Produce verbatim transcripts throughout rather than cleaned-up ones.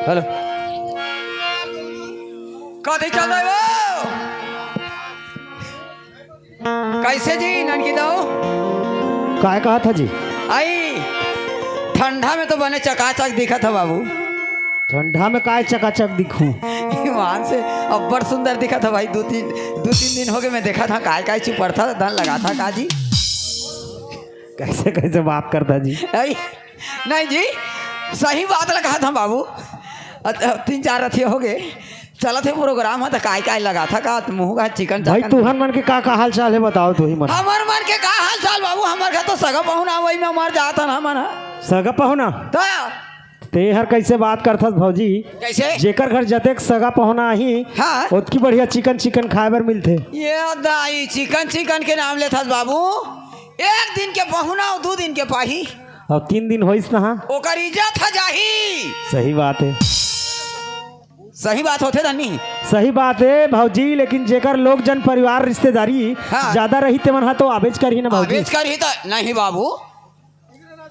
Hello. कथी चल रहा है वो? कैसे जी ननकी दो? काय कहा था जी? आई, ठंडा में तो बने चकाचक दिखा था बाबू। ठंडा में काय चकाचक दिखूं? ईमान से अब्बड़ सुंदर दिखा था भाई। दो तीन, दो तीन दिन हो गए, मैं देखा था काय काय चुपर था, धन लगा था का जी। कैसे कैसे बात करता जी? आई, नहीं जी, सही बात लगा था बाबू। अत-, तीन चार अथी हो गए, चलत हे प्रोग्राम ह, त काय काय लगा था का मुंह का चिकन भाई, चाकन? तुहन मन के का का हाल चाल है, बताओ तू ही मन। हमर मन के का हाल चाल बाबू, हमर घर तो सगा पहुना वही में मर जात हन हमन ह। सगा पहुना? त ते हर कैसे बात करथस भौजी? कैसे? जेकर घर जतेक सगा पहुना आही, हाँ। ओतकी बढ़िया चिकन चिकन खाए बर मिलथे। ये दाई, चिकन चिकन के नाम लेथस बाबू। एक दिन के पहुना अउ दू दिन के पाही। अब तीन दिन होइस ना, ओकर इज्जत ह जाही। सही बात है। सही बात होथे धनी। सही बात है भौजी, लेकिन जेकर लोग जन परिवार रिश्तेदारी हाँ। ज्यादा रही, तेमन हा तो आबेच करही ना भौजी। आबेच करही त नहीं बाबू,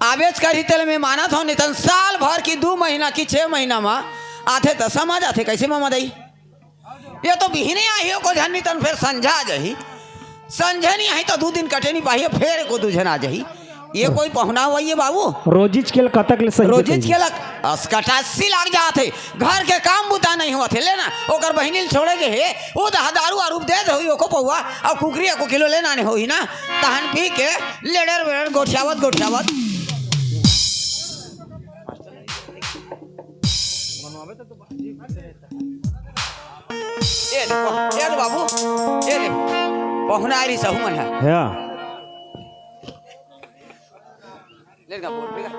आबेच करही तेला मैं मानत हूँ। नितन साल भर की दू महीना की छह महीना मा आथे त समझ आथे, कैसे ममा दई? ये तो बिहने आही, को झन नितन फेर संझा आ जाही। संझे नहीं आही त दू दिन कटे नहीं पाही, फेर को दू झन आ जाही। ये कोई पहुना हुआ ये बाबू? रोजिच के ल कतक ले सही रोजिच बताइए। के ल अस्कटासी लाग जात हे। घर के काम बुता नहीं होत हे, लेना ओकर बहिनी ल छोड़े गे हे, वो दहा दारू आरू दे दे होई ओको पौवा, अउ कुकरी एको किलो लेना नहीं होई ना, तहन पी के लेड़र वेड़र गोठियावत गोठियावत। ए दे, ए दे बाबू, ए दे, पहुना आ रही सहू मन है। हाँ। ले गा, बोल, ले गा।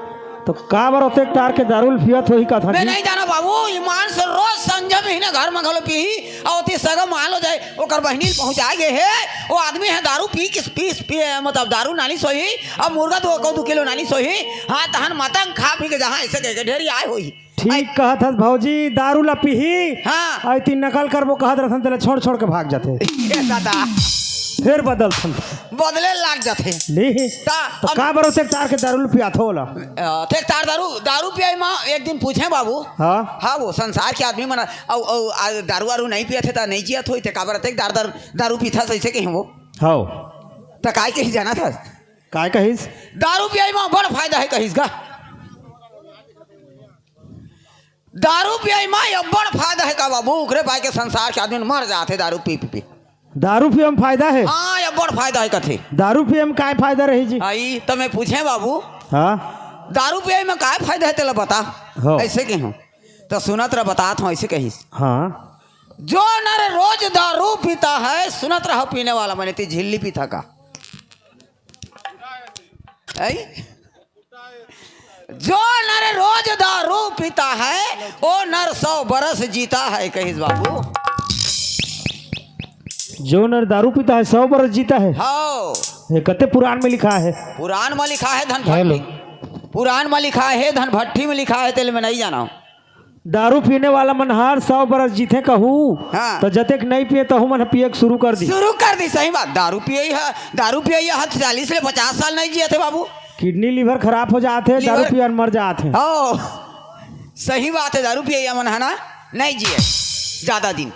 तो का बर ओतेक तार के दारू ल पियत होही कथा मैं जी? नहीं जाना बाबू, ईमान से रोज संझा में ही ना घर में घलो पीही, अउ ओती सगा मान लो जाए, ओकर बहिनी ल पहुंचाए गे हे, वो आदमी है दारू पी किस पीस पी, मतलब दारू नानी सोही, अब मुर्गा दो को दो किलो नानी सोही, हाँ तहन मतंग खा पी के जहाँ ऐसे कह के ढेरी आए होही। ठीक कहत हस भौजी, दारू ला पीही। हाँ। अउ तीन नकल करबो कहत रहथन, तेला छोड़ छोड़ के भाग जाथे। ए दादा। फेर बदलथन। बदले लाग जाथे। नहीं। ता तो अब का बरो तेक तार के दारू ल पियाथो ओला? अ, तेक तार दारू, दारू पियाई माँ एक दिन पूछे बाबू। हाँ। हाँ, वो संसार के आदमी मन, अउ, अउ, आ, दारू वारू नहीं पियत हे, ता नहीं जियत होई, ते काबर तेक दार, दार, दारू पीथा सही से कहीं वो। हाँ। त काय कही जाना था? काय कहिस? दारू पियाई माँ बड़ फायदा है कहिस गा। दारू पियाई माँ ये बड़ फायदा है का बाबू, ओकरे पाए के संसार के आदमी मर जाथे दारू पी, पी, पी। दारू पिए में फायदा है? हाँ, ये बड़ फायदा है कथे। दारू पिए में काय फायदा रही जी? आई, त मैं पूछे बाबू। हाँ। दारू पिए में काय फायदा है, तेला बता। हो। ऐसे के हूँ। त सुनत रह, बतात हूँ, ऐसे कहिस। हाँ। जो नर रोज दारू पीता है, सुनत रहो पीने वाला, मने ती झिल्ली पीथा का। ऐ? जो नर रोज दारू पीता है, वो नर सौ बरस जीता है, कहिस बाबू। जो नर दारू पीता है, सौ बरस जीता है। हाँ। ये कते पुराण में लिखा है? पुराण में लिखा है, धन हेलो। भट्टी। पुराण में लिखा है, धन भट्टी में लिखा है, तेल में नहीं जाना हूँ। दारू पीने वाला मन हर सौ बरस जीथे कहू, हाँ। त जतेक नहीं पिए तहू मन ह पिए के शुरू कर दी। शुरू कर दी, सही बात। दारू पिए ह, दारू पिए ह चालीस ले पचास साल नहीं जिए थे बाबू। किडनी लिवर खराब हो जात हे, दारू लिवर पिए मर जात हे। ओ, सही बात है, दारू पिए मन है ना, नहीं जिए ज्यादा दिन।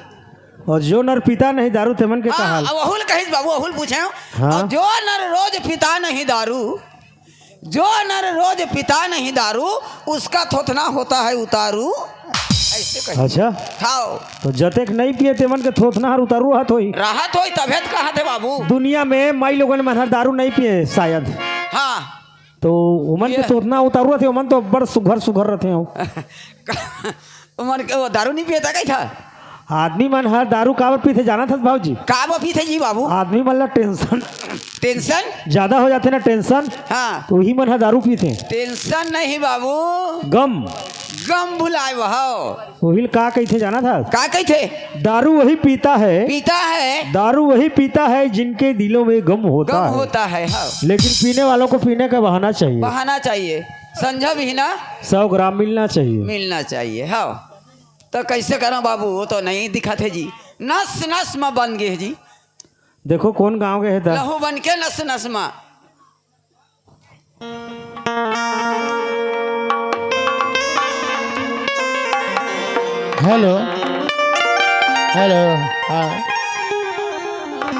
और जो नर पीता नहीं दारू, तेमन के हाँ, कहाल। अब अहुल कहिस बाबू, अहुल पूछे हो। हाँ। और जो नर रोज पीता नहीं दारू, जो नर रोज पीता नहीं दारू, उसका थोथना होता है उतारू। ऐसे कहे। अच्छा। हाँ। तो जतेक नहीं पिए, तेमन के थोथना हर उतारू रहत होई। रहत होई, तभे त कहत हे बाबू। दुनिया में माई लोगन मन हर दारू नहीं पिए शायद। हाँ। तो ओमन के ये थोथना उतारू रहत हे, ओमन तो बड़ सुघर सुघर रहत हे। ओमन के वो दारू नहीं पिए था कही था? आदमी मन हर दारू काबर पीथे जानत हस भाऊजी? काबर पीथे जी बाबू? आदमी मन ला टेंशन टेंशन? ज्यादा हो जाथे ना टेंशन, हाँ। तो उही मन ह दारू पीथे। टेंशन नहीं बाबू। गम। गम भुलाए बहाओ। उही ल का कहिथे जानत हस? का कहिथे? दारू वही पीता है। पीता है। दारू वही पीता है जिनके दिलों में गम होता गम है। होता है, हाँ। लेकिन पीने वालों को पीने का बहाना चाहिए। बहाना चाहिए। संझा भी ना सौ ग्राम मिलना चाहिए। मिलना चाहिए, हाँ। तो कैसे करा बाबू, वो तो नहीं दिखत हे जी, नस नस में बन गए हे जी। देखो कौन गाँव के हे दा। लहू बन के नस नस में। Hello, hello. हाँ,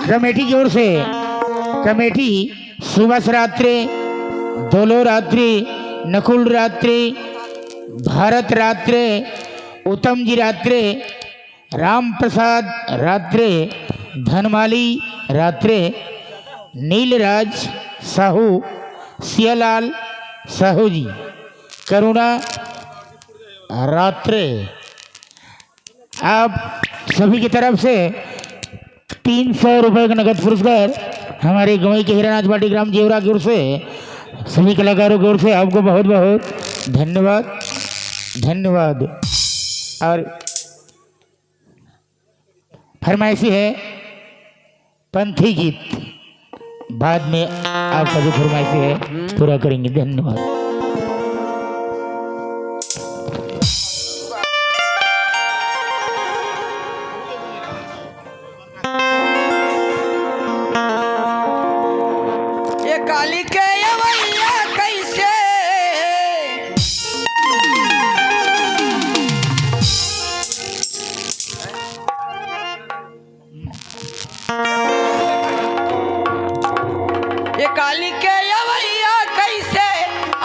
कमेटी की ओर से, कमेटी सुभाष रात्रे, दोलो रात्रे, नकुल रात्रे, भारत रात्रे, उत्तम जी रात्रे, राम प्रसाद रात्रे, धनमाली रात्रे, नीलराज साहू, सियालाल साहू जी, करुणा रात्रे, आप सभी की तरफ से तीन सौ रुपए का नगद पुरस्कार हमारे गंवई के हीरानाथ पाटी ग्राम जेवरा की ओर से सभी कलाकारों की ओर से आपको बहुत बहुत धन्यवाद, धन्यवाद। और फरमाइशी है पंथी गीत, बाद में आपका जो फरमाइशी है पूरा करेंगे। धन्यवाद। ये काली के अवैया कैसे ये काली के अवैया कैसे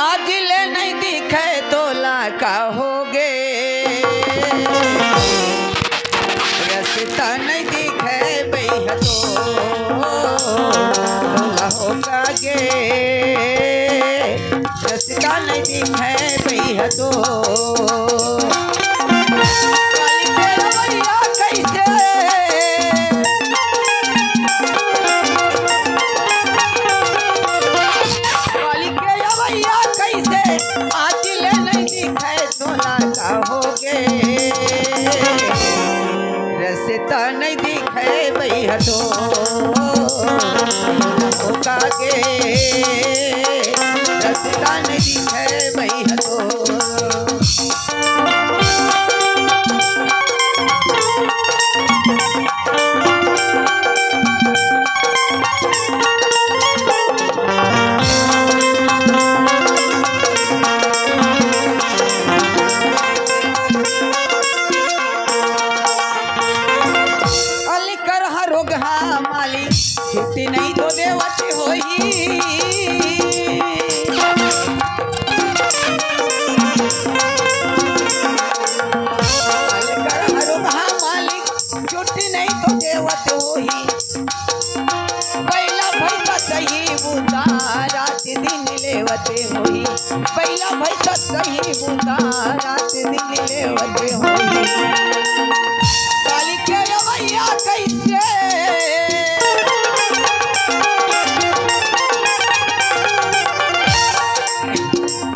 आज ले नहीं दिखे तोला का होगे। रस्ता नहीं दिखे भैया तो तोला होगा गे। रस्ता नहीं दिखे भैया तो काली के अवैया कैसे काली के अवैया कैसे आज ले नहीं दिखे सोना का होगे। रस्ता नहीं दिखे भैया तो कागे। रस्ता नहीं दिखे भैया तो अली कर हर रोग हा मालिक, छुट्टी नहीं तो देवत होही। अली कर हर रोग हा मालिक, छुट्टी नहीं तो देवत होही। पहिला भैया सही बूता रात दिन लेवते होही। पहिला भैया सही बूता रात दिन लेवते होही। काली के अवैया कैसे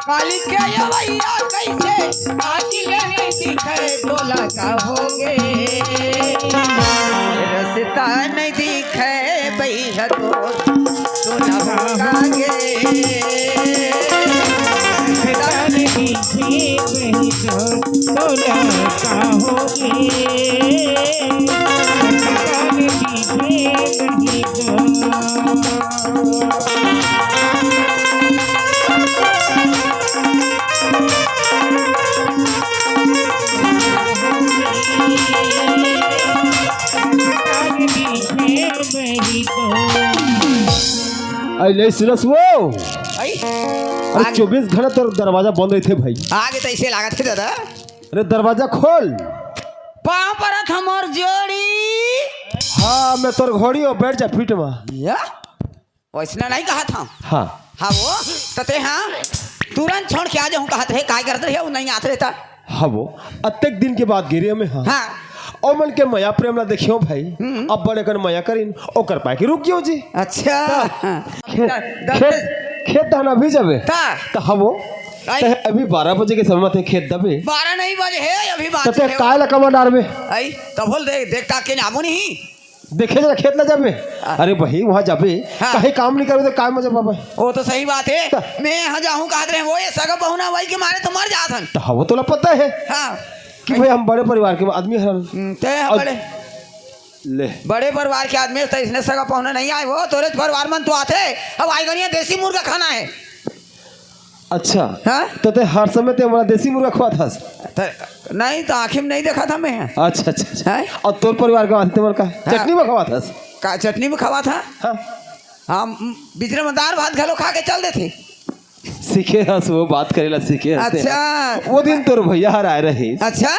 काली के अवैया कैसे आज ले नहीं दिखे तोला का होगे। रस्ता नहीं दिखे भैया तो तोला होगा गे। रस्ता नहीं दिखे भैया तो तोला का होगे। रस्ता नहीं दिखे भैया तो अरे ले सुनस वो। आई? अरे आगे। चौबीस घंटा तोर दरवाजा बंद रहिथे भाई। आगे तो ऐसे लागत हे दादा। अरे दरवाजा खोल। पाँव परत हमार जोड़ी। हाँ, मैं तोर घोड़ी हो, बैठ जा पीठ में। या? वैसना नहीं कहा था। हाँ। हाँ वो, तते हाँ, तुरंत छोड़ के आ जाऊँ कहत रहे, काय करत रहे, वो नहीं आत रहता। हाँ वो, अतेक दिन के बाद गिरे में हाँ। हाँ। ओ मन के मया प्रेम ला देखियो भाई, हम्म। अब बड़े कन मया करिन, ओकर पाए के रुक गयो जी। अच्छा। ता, खेत, ता, ता, खेत, खेत धान अभी जाबे। ता। ता हाँ वो, आई। ते अभी बारह बजे के समय में ते खेत दबे। बारह नहीं बजे हे, अभी बात ता ते हे। काय ला कमा डार में? आई, तब बोल दे, देखता के नामो नहीं। देखे जरा खेत ला जाबे। हाँ। अरे भाई, वहाँ जाबे, हाँ। कहीं काम नहीं करबे तो काय मजा पाबे? वो तो सही बात है। हाँ। मैं यहाँ जाहूँ कहत रहे, वो ये सगा बहुना वही के मारे तो मर जात हन। तो हाँ, वो तोला पता है हाँ। कि भाई हम बड़े परिवार के आदमी हन। हम्म, ते हाँ और बड़े, ले। बड़े परिवार के आदमी तो इसने सगा बहुना नहीं आए, वो तोरे परिवार मन तो आते। अब आई गनिया देसी मुर्गा खाना है। अच्छा। हाँ? त तें हर समय तें मोला देसी मुर्गा खवात हस? त नहीं, त आँखी में नहीं देखत हँव मैं। अच्छा, अच्छा, अच्छा। हाँ? अउ तोर परिवार के बात तें मोला का हाँ। चटनी में खवात हस? का चटनी में खवात हँव? हाँ। हम बिचरा में दार भात घलो खा के चल देथे। सीखे हस, वो बात करे ला सीखे हस तें। अच्छा। वो दिन तोर भैया हर आए रहिस। अच्छा।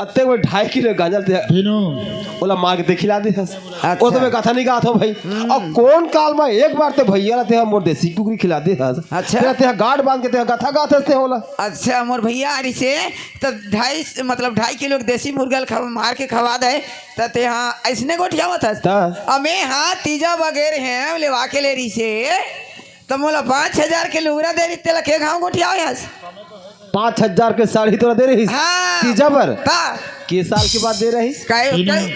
अत्ते वो ढाई किलो गांजा ल तें ओला मार के तें खिला दे हस। अच्छा। वो तो मैं कथा नहीं गात हँव भाई। हम्म। अउ कोन काल में एक बार तें भैया ला तें मोर देसी कुकरी खिला दे हस। अच्छा। तें, तें गांठ बांध के तें कथा गात हस तें ओला। अच्छा, मोर भैया हर इसे त ढाई, मतलब ढाई किलो के देसी मुर्गा ल खवा, मार के खवा दे, त तें हा अइसने गोठियावत हस। त? अमे हा तीजा बगेर हे, लेवा के ले रहिसे, त मोला पाँच हजार के लुगरा दे रहिस, तेला के घांव गोठियावे हस? पाँच हजार के साड़ी तोला दे रहिस? हाँ। तीजा बर? त? के साल के बाद दे रहिस? कई, कई,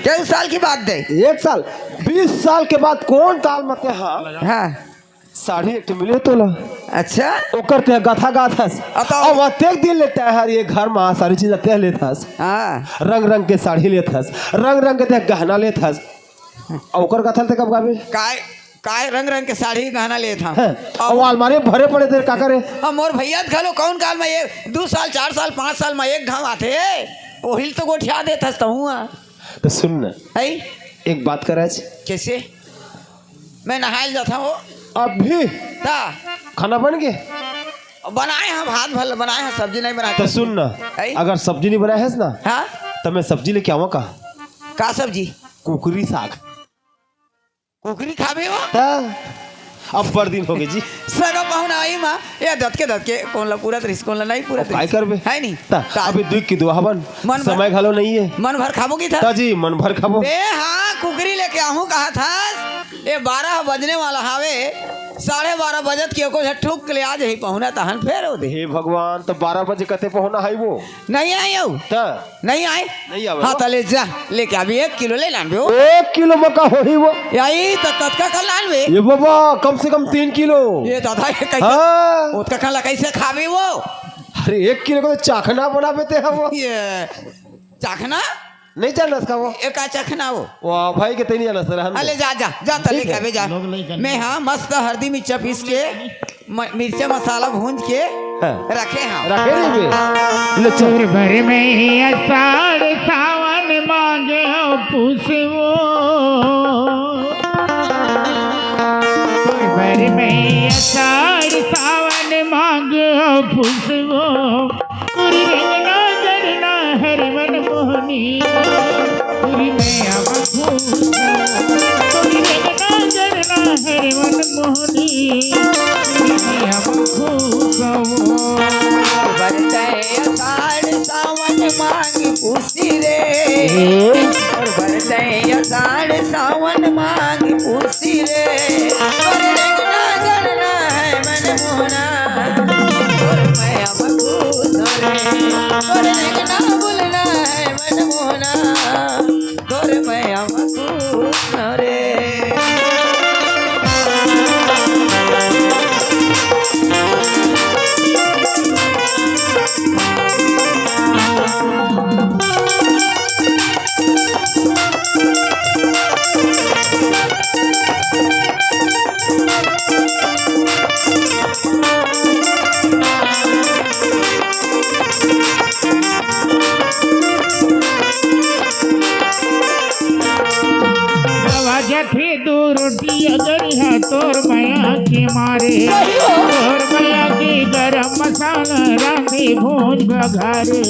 कई साल के बाद दे? एक साल? बीस साल के बाद कोन काल में तें हा? हाँ। साड़ी एक ठो मिले तोला। अच्छा। ओकर तें कथा गात हस। अ, त अउ अतेक दिन ले तें हर ये घर में सारी चीज तें लेत हस। हाँ। रंग रंग के साड़ी लेत हस, रंग रंग के तें गहना लेत हस। अउ ओकर कथा ल तें कब गाबे? काय, काय रंग रंग के साड़ी गहना लेत हँव? हैं, अउ अउ अलमारी में भरे पड़े तें का करे? अउ मोर भैया त घलो कोन काल में एक, दू साल, चार साल, पाँच साल में एक घांव आथे, ओहिल तो गोठिया देत हस तहूँ हा। त सुन ना। अई? एक बात कर आज। कइसे? मैं नहाय ल जात हँव। अभी? त? खाना बन गे? बनाए हँव, भात भर बनाए हँव, सब्जी नहीं बनाए। त सुन ना, अई? अगर सब्जी नहीं बनाए हस ना, हाँ? त मैं सब्जी लेके आवा का? का सब्जी? कुकरी साग। कुकरी खाबे वो? हाँ। अब्बड़ दिन होगे जी। सगा पहुना आई मा, ये दतके दतके, कोन ला पूरत रहिस, कोन ला नहीं पूरत अब काय रहिस। करबे? है नहीं? त, त अभी दुख की दुहा बन, मन भर समय घलो नहीं है। मन भर खाबो की था? त जी, मन भर खाबो। ए हाँ, कुकरी लेके आहूँ कहा था, ये बारह बजने वाला हावे, साढ़े बारह बजत के एको झट ठुक ले आ जाही पहुना तहन फेर ओ दे। हे भगवान, त बारह बजे कते पहुना है वो? नहीं आए हो? त? नहीं आए? नहीं आवे हाँ, वो। त ले जा, लेके अभी एक किलो ले लान बे वो। एक किलो में का होही वो? यही त कतका का लान बे? ये बाबा, कम से कम तीन किलो। ये दादा, ये कैसे? हाँ। ओतका का ला कैसे खाबे वो? अरे, एक किलो को तो चाखना बनाबे तें हा वो। ये चाखना? नहीं जानस का वो? एक का चाखना वो? वाह, भाई के तें नहीं जानस, रहन दे। अले जा, जा, जा, त ठीक लेके है। अबे जा। लोग नहीं जानते। मैं हाँ, मस्त हरदी मिर्चा पीस के म-, मिर्चा मसाला भूंज के हाँ। रखे हँव। रखे रहिबे। ले चल। तोर बर में ही आषाढ़ सावन मांगे हँव पूछवो। तोर बर में ही आषाढ़ सावन मांगे हँव पूछवो। तोर रंगना जरना हर मन मोहनी। तोर मैं अब खुश हँव। तोर रंगना जरना हर मन मोहनी। तोर मैं अब खुश हँव। बरते आषाढ़ सावन मांग पूछी रे। और बरते आषाढ़ सावन मांग पूछी रे। और रंगना जरना है मन मोहना। और मैं अब खुश हँव रे। और रंगना बोलना है मन मोहना। तोर मैं अब खुश हँव रे। आवाज थे दो रोटी अगर है तोर मया के मारे। सही हो। तोर मया के गरम मसाला रांधे भूंज बघारे।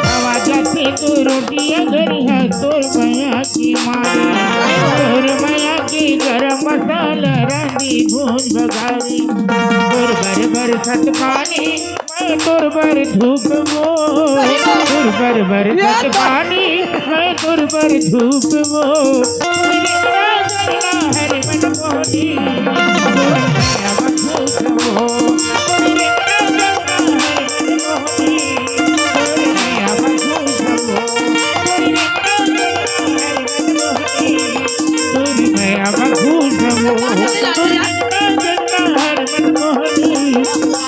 आवाज थे दो रोटी अगर है तोर मया के मारे। तोर मया के गरम मसाला रांधे भूंज बघारे। तोर बर बर सत पानी मैं तोर बर धूप वो, तोर बर बर ये सत तो पानी, मैं तोर बर धूप वो। तोर रंगना जरना हर मन मोहनी, तोर मैं अब खुश वो। तोर रंगना जरना हर मन मोहनी, तोर मैं अब खुश वो। तोर रंगना जरना हर मन मोहनी, तोर मैं अब खुश वो। तोर रंगना जरना हर मन मोहनी,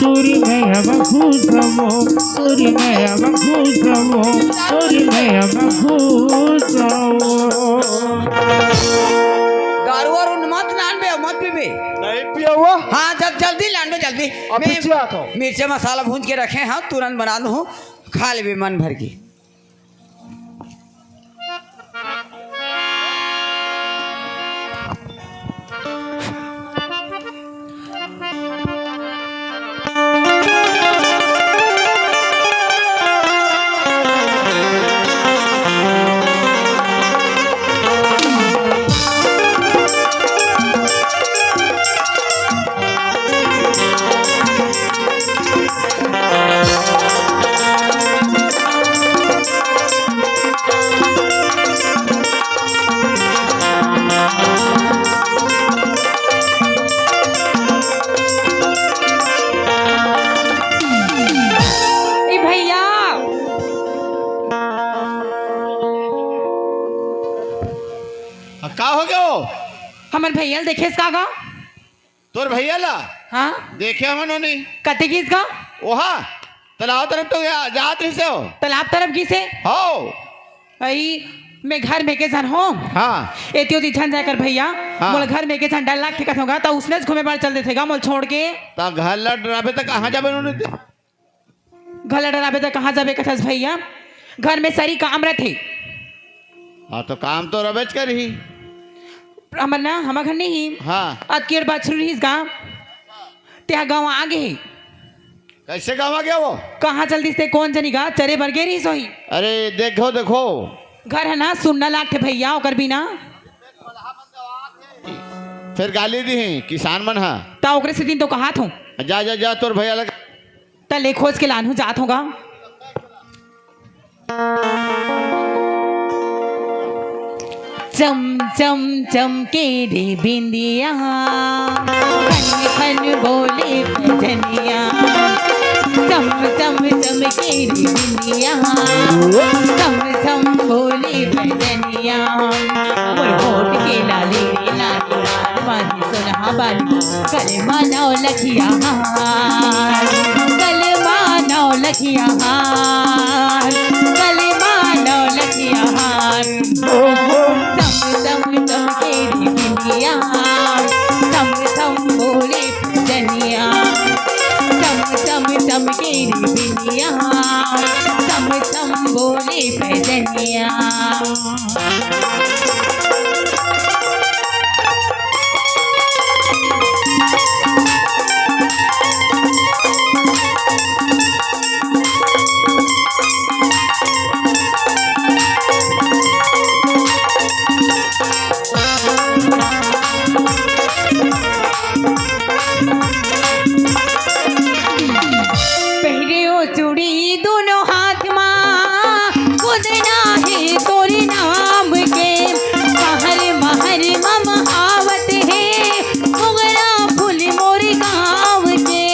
तोर मैं अब खुश हँव, तोर मैं अब खुश हँव, तोर मैं अब खुश हँव। दारू वारू लान बे, मत पीबे। नहीं पिया हुआ। हाँ, जब जल्दी लान बे, जल्दी। अभी मैं चिल्लात हूँ। मिर्चा मसाला भूंज के रखे हँव, तुरंत बना दूँ, खा लेबे मन भर के। ए भैया। आ, का हो गयो? हमर भैया ल देखेस का गा? तोर भैया ला? हाँ। देखे हमन ओनी। कते गिस गा? ओहा, तालाब तरफ तो गया, जात रहिस हो। तालाब तरफ गिसे? हो। अई, मैं घर में के झन हों। हाँ। एती ओती झन जाय कर भैया। हाँ। मोला घर में के झन डर लागथे कथों गा, त उसनेच घूमे बर चल देथे गा मोला छोड़ के। त घर ला डराबे त कहाँ जाबे नोनी ते? घर ला डराबे त कहाँ जाबे कथस भैया? घर में सरी काम रथे। हाँ, तो काम तो रबेच करही। हमर ना, हमर घर नहीं। हाँ। अतकेड़ बछरू रहिस गा, तेहा गँवा गे। कैसे गँवा गया वो? कहाँ चल दिस ते, कोन जनी गा, चरे बर गे रहिस होही। अरे देखो, देखो। घर है ना, सुन्ना लागथे भैया, ओकर बिना। फिर गाली दिही किसान मन हा। त ओकरे सेती तो कहात हूँ। जा, जा, जा, तोर भैया लग। त ले खोज के लानहूँ, जात हूँ गा। चम चम चमके रे बिंदिया, खन खन बोले पैजनिया। चम चम चमके रे बिंदिया, चम चम बोले पैजनिया। मोर होठ के लाली रे लाली, लाल माही सोनहा बाली, गले मा नौ लखिया हार, गले मा नौ लखिया हार, गले मा नौ लखिया हार। चम चम चमके रे बिंदिया, चम चम बोले पैजनिया। चम चम चमके रे बिंदिया, चम चम बोले पैजनिया। पहिरे ओ चूड़ी दोनों हाथ मा, गोदना हे तोरे नाम के, महर महर मम आवत हे, मोंगरा फूल मोर गाँव के।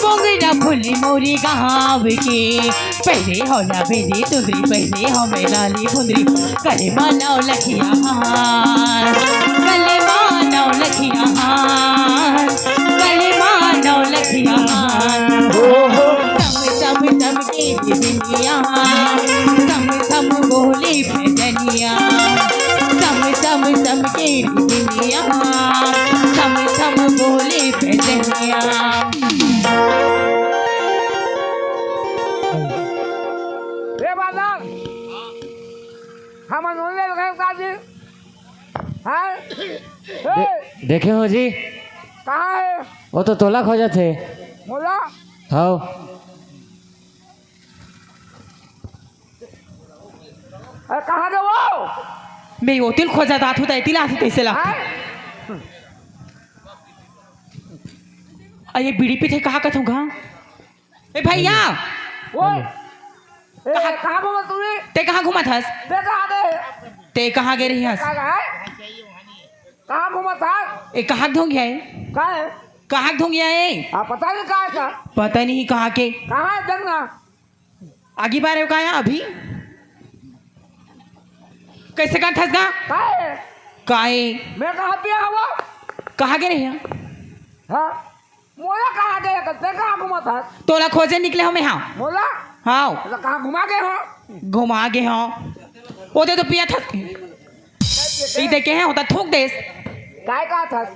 मोंगरा फूल मोर गाँव के, पहिरे हव ना बेंदी चुंदरी, पहिरे हव मैं लाली फुंदरी, गले मा नौ लखिया हार, गले मा नौ लखिया हार, गले मा नौ लखिया हार। ओ हो। चम चम चमके रे बिंदिया, चम चम बोले पैजनिया। चम चम चमके रे बिंदिया, चम चम बोले पैजनिया। ए बादल, हमन ओन ले गए का जी? हाँ? ए, देखे हो जी? कहाँ हे? वो तो तोला खोजत हे। मोला? हव। अरे, कहाँ गे वो? मैं ओती ल खोजत आथों, त एती ल आथे तइसे लागथे। हाँ? अरे, बीड़ी पीथे, कहाँ कथों गा? ए भैया! ओ! ए, कहाँ घूमत हस? ते कहाँ घूमत हस? ते कहाँ गे? ते कहाँ गे रहिस? कहाँ गे? कहाँ घूमत हस? ए, कहाँ के धोंगिया हे? का हे? कहाँ के धोंगिया हे? आ, पता नहीं कहाँ का। पता नहीं कहाँ के। कहाँ हे, देख ना। आगी बारे का आया अभी? कइसे करथस गा? काहे? काहे? मैं कहाँ पिया हवा? कहाँ गे रहे? हाँ? मोला कहाँ गे? ते कहाँ घूमत हस? तोला खोजे निकले हों मैं, हाँ। मोला? हाँ। तो कहाँ घुमा गे हों? घुमा गे हों। ओदे तो पिया था। ई देखे हे, होता थूक देस। काय कहत हस?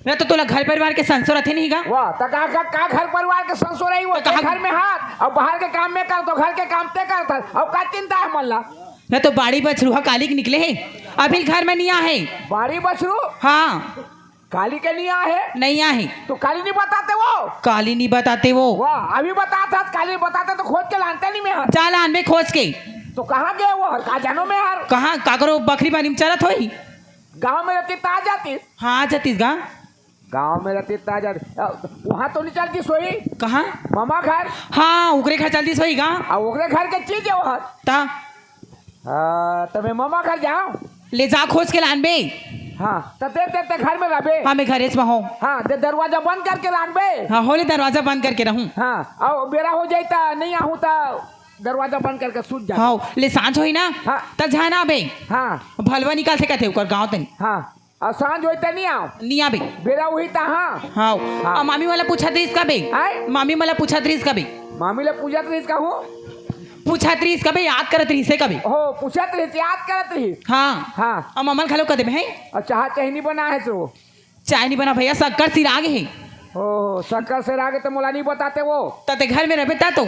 मैं तो तोला घर परिवार के संसो रथे नहीं गा। वाह, त का, का, का घर परिवार के संसो रही? वो तो कहाँ घर में हाथ, अब बाहर के काम में कर, तो घर के काम ते करत हस। अब का चिंता हे मन ला? मैं तो बाड़ी बछरू हा काली के निकले हे, अभी घर में नहीं आ हे। बाड़ी बछरू? हाँ। काली के नहीं आ हे? नहीं आ हे। तो काली नहीं बताते वो? काली नहीं बताते वो। वाह, अभी बताते हस, काली बताते तो खोज के लानते नहीं मैं हर। चल आनबे खोज के। तो कहाँ गए वो हर? का जानो मैं हर? कहाँ काकरो बखरी पानी में चरत होई? गाँव में रहती त आ जाती। हाँ, आ जातीस गा। गाँव में रहती त आ जाती। अ, वहाँ तो नहीं चलती सोई? कहाँ? मामा घर। हाँ, ओकरे घर चलती सोई गा। आ, ओकरे घर के चीज हे वो हर। ता? हाँ, त मैं मामा घर जाऊँ? ले जा खोज के लानबे। हाँ, त ते, ते, ते घर में रहबे। हाँ, मैं घरे च में हूँ। हाँ, ते दरवाजा बंद करके राखबे। हाँ, हो ले दरवाजा बंद करके रहूँ। हाँ, अउ बेरा हो जाई त नहीं आहूँ त दरवाजा बंद करके सूत जा। हाँ, ले सांझ होई ना, हाँ। त झन आबे। हाँ। भलवा निकालथे कथे ओकर गाँव तनी। हाँ, अउ सांझ होई त नहीं आव। नहीं आबे। बेरा होई त हाँ। हाँ। हाँ। अउ मामी वाला पूछत रहिस कबे? आय? मामी वाला पूछत रहिस कबे? मामी ला पूछत रहिस का हूँ? पूछत रहिस कबे, याद करत रहिस हे कबे? हो, पूछत रहिस, याद करत रहिस। हाँ। हाँ। अउ ममल घलो कह देबे, हैं? अउ चाह चाही नहीं बना हे तो? चाय नहीं बना भैया, शक्कर सिरा गे हे। ओ, शक्कर सिरा गे त मोला नहीं बताते वो। त ते घर में रहबे त तो।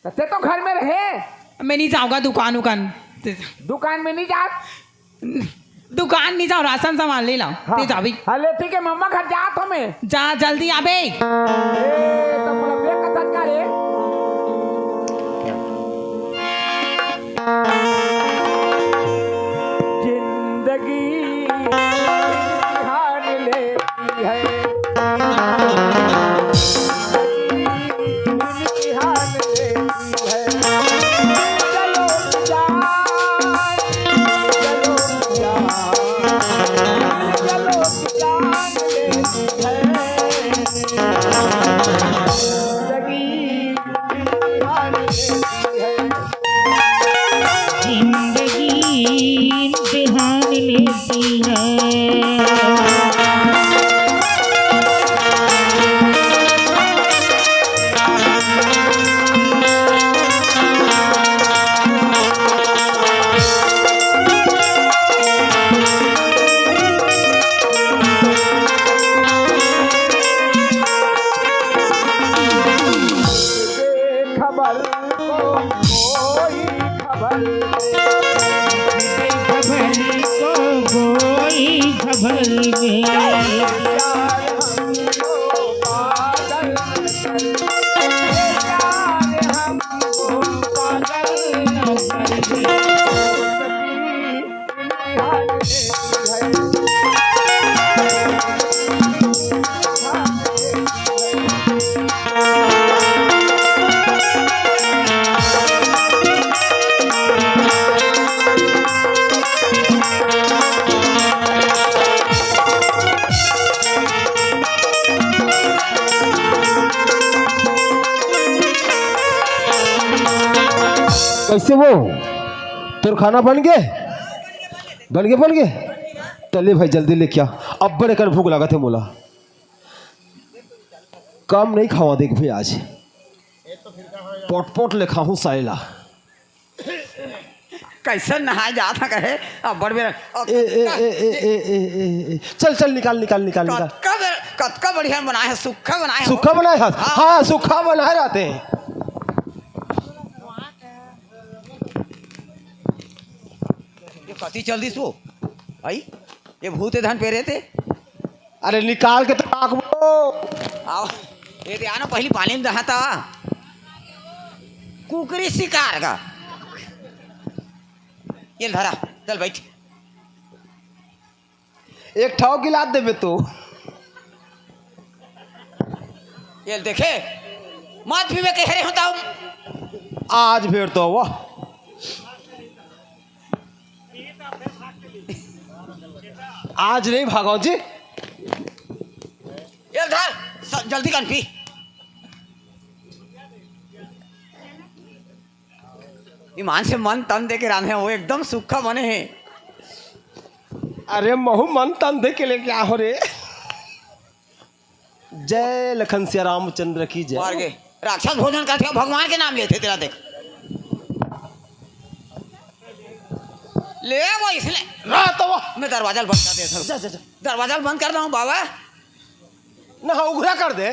त ते तो घर में रहे। मैं नहीं जाऊँगा दुकान उकान। दुकान में नहीं जात? दुकान नहीं जाऊँ, राशन सामान ले लाऊँ। हाँ। ते जाबे। हाँ, ले ठीक हे, मम्मा घर जात हूँ मैं। जा, जल्दी आबे। ए, त मोला बेग का धक्का रे। जिंदगी ध्यान लेती है। जिंदगी इम्तिहान लेती है। खबर को कोई खबर, खबर को कोई खबर में। प्यार हमको पागल न कर, प्यार हमको पागल न कर। कैसे वो? तोर खाना बन गे? बन गे, बन गे। त ले भाई, जल्दी लेके आ, अब्बड़ अकन भूख लागत हे मोला। कम नहीं खावा देख भाई आज, पोट पोट ले खाहूँ साले ला। कैसे नहाए जात हे कहे, अब्बड़ बेर। ए, ए, ए, ए, ए, ए, ए, ए। चल, चल, निकाल, निकाल, निकाल, निकाल। कतका बेर, कतका बढ़िया बनाए हे, सुक्खा बनाए हे। सुक्खा बनाए हे? हाँ। हाँ, सुक्खा बनाए रहते हैं। ये कति चल दिस वो? भाई, ये भूत हे धन पेरे ते। अरे निकाल के तो राखबो। आओ, ये दे आना पहली पानी में दहा ता। कुकरी शिकार का। ये धरा, चल बैठ। एक ठाव गिलास देबे तो। ये देखे, मत पीबे कहे रहे होता हूँ। आज फेर तो वाह। आज नहीं भागो जी। ये धर, स-, जल्दी कर पी। ईमान से मन तन दे के रांधे हो, एकदम सुक्खा बने हे। अरे महू मन तन दे के लेके आ हो रे। जय लखन सिया रामचंद्र की जय। मार के राक्षस भोजन करथे, भगवान के नाम लेथे तेला देख। ले वो इसने। रहा तो वो। मैं दरवाजा ल बंद कर देता हूँ। जा, जा, जा। दरवाजा ल बंद कर रहा हूँ बाबा। ना, उघरा कर दे।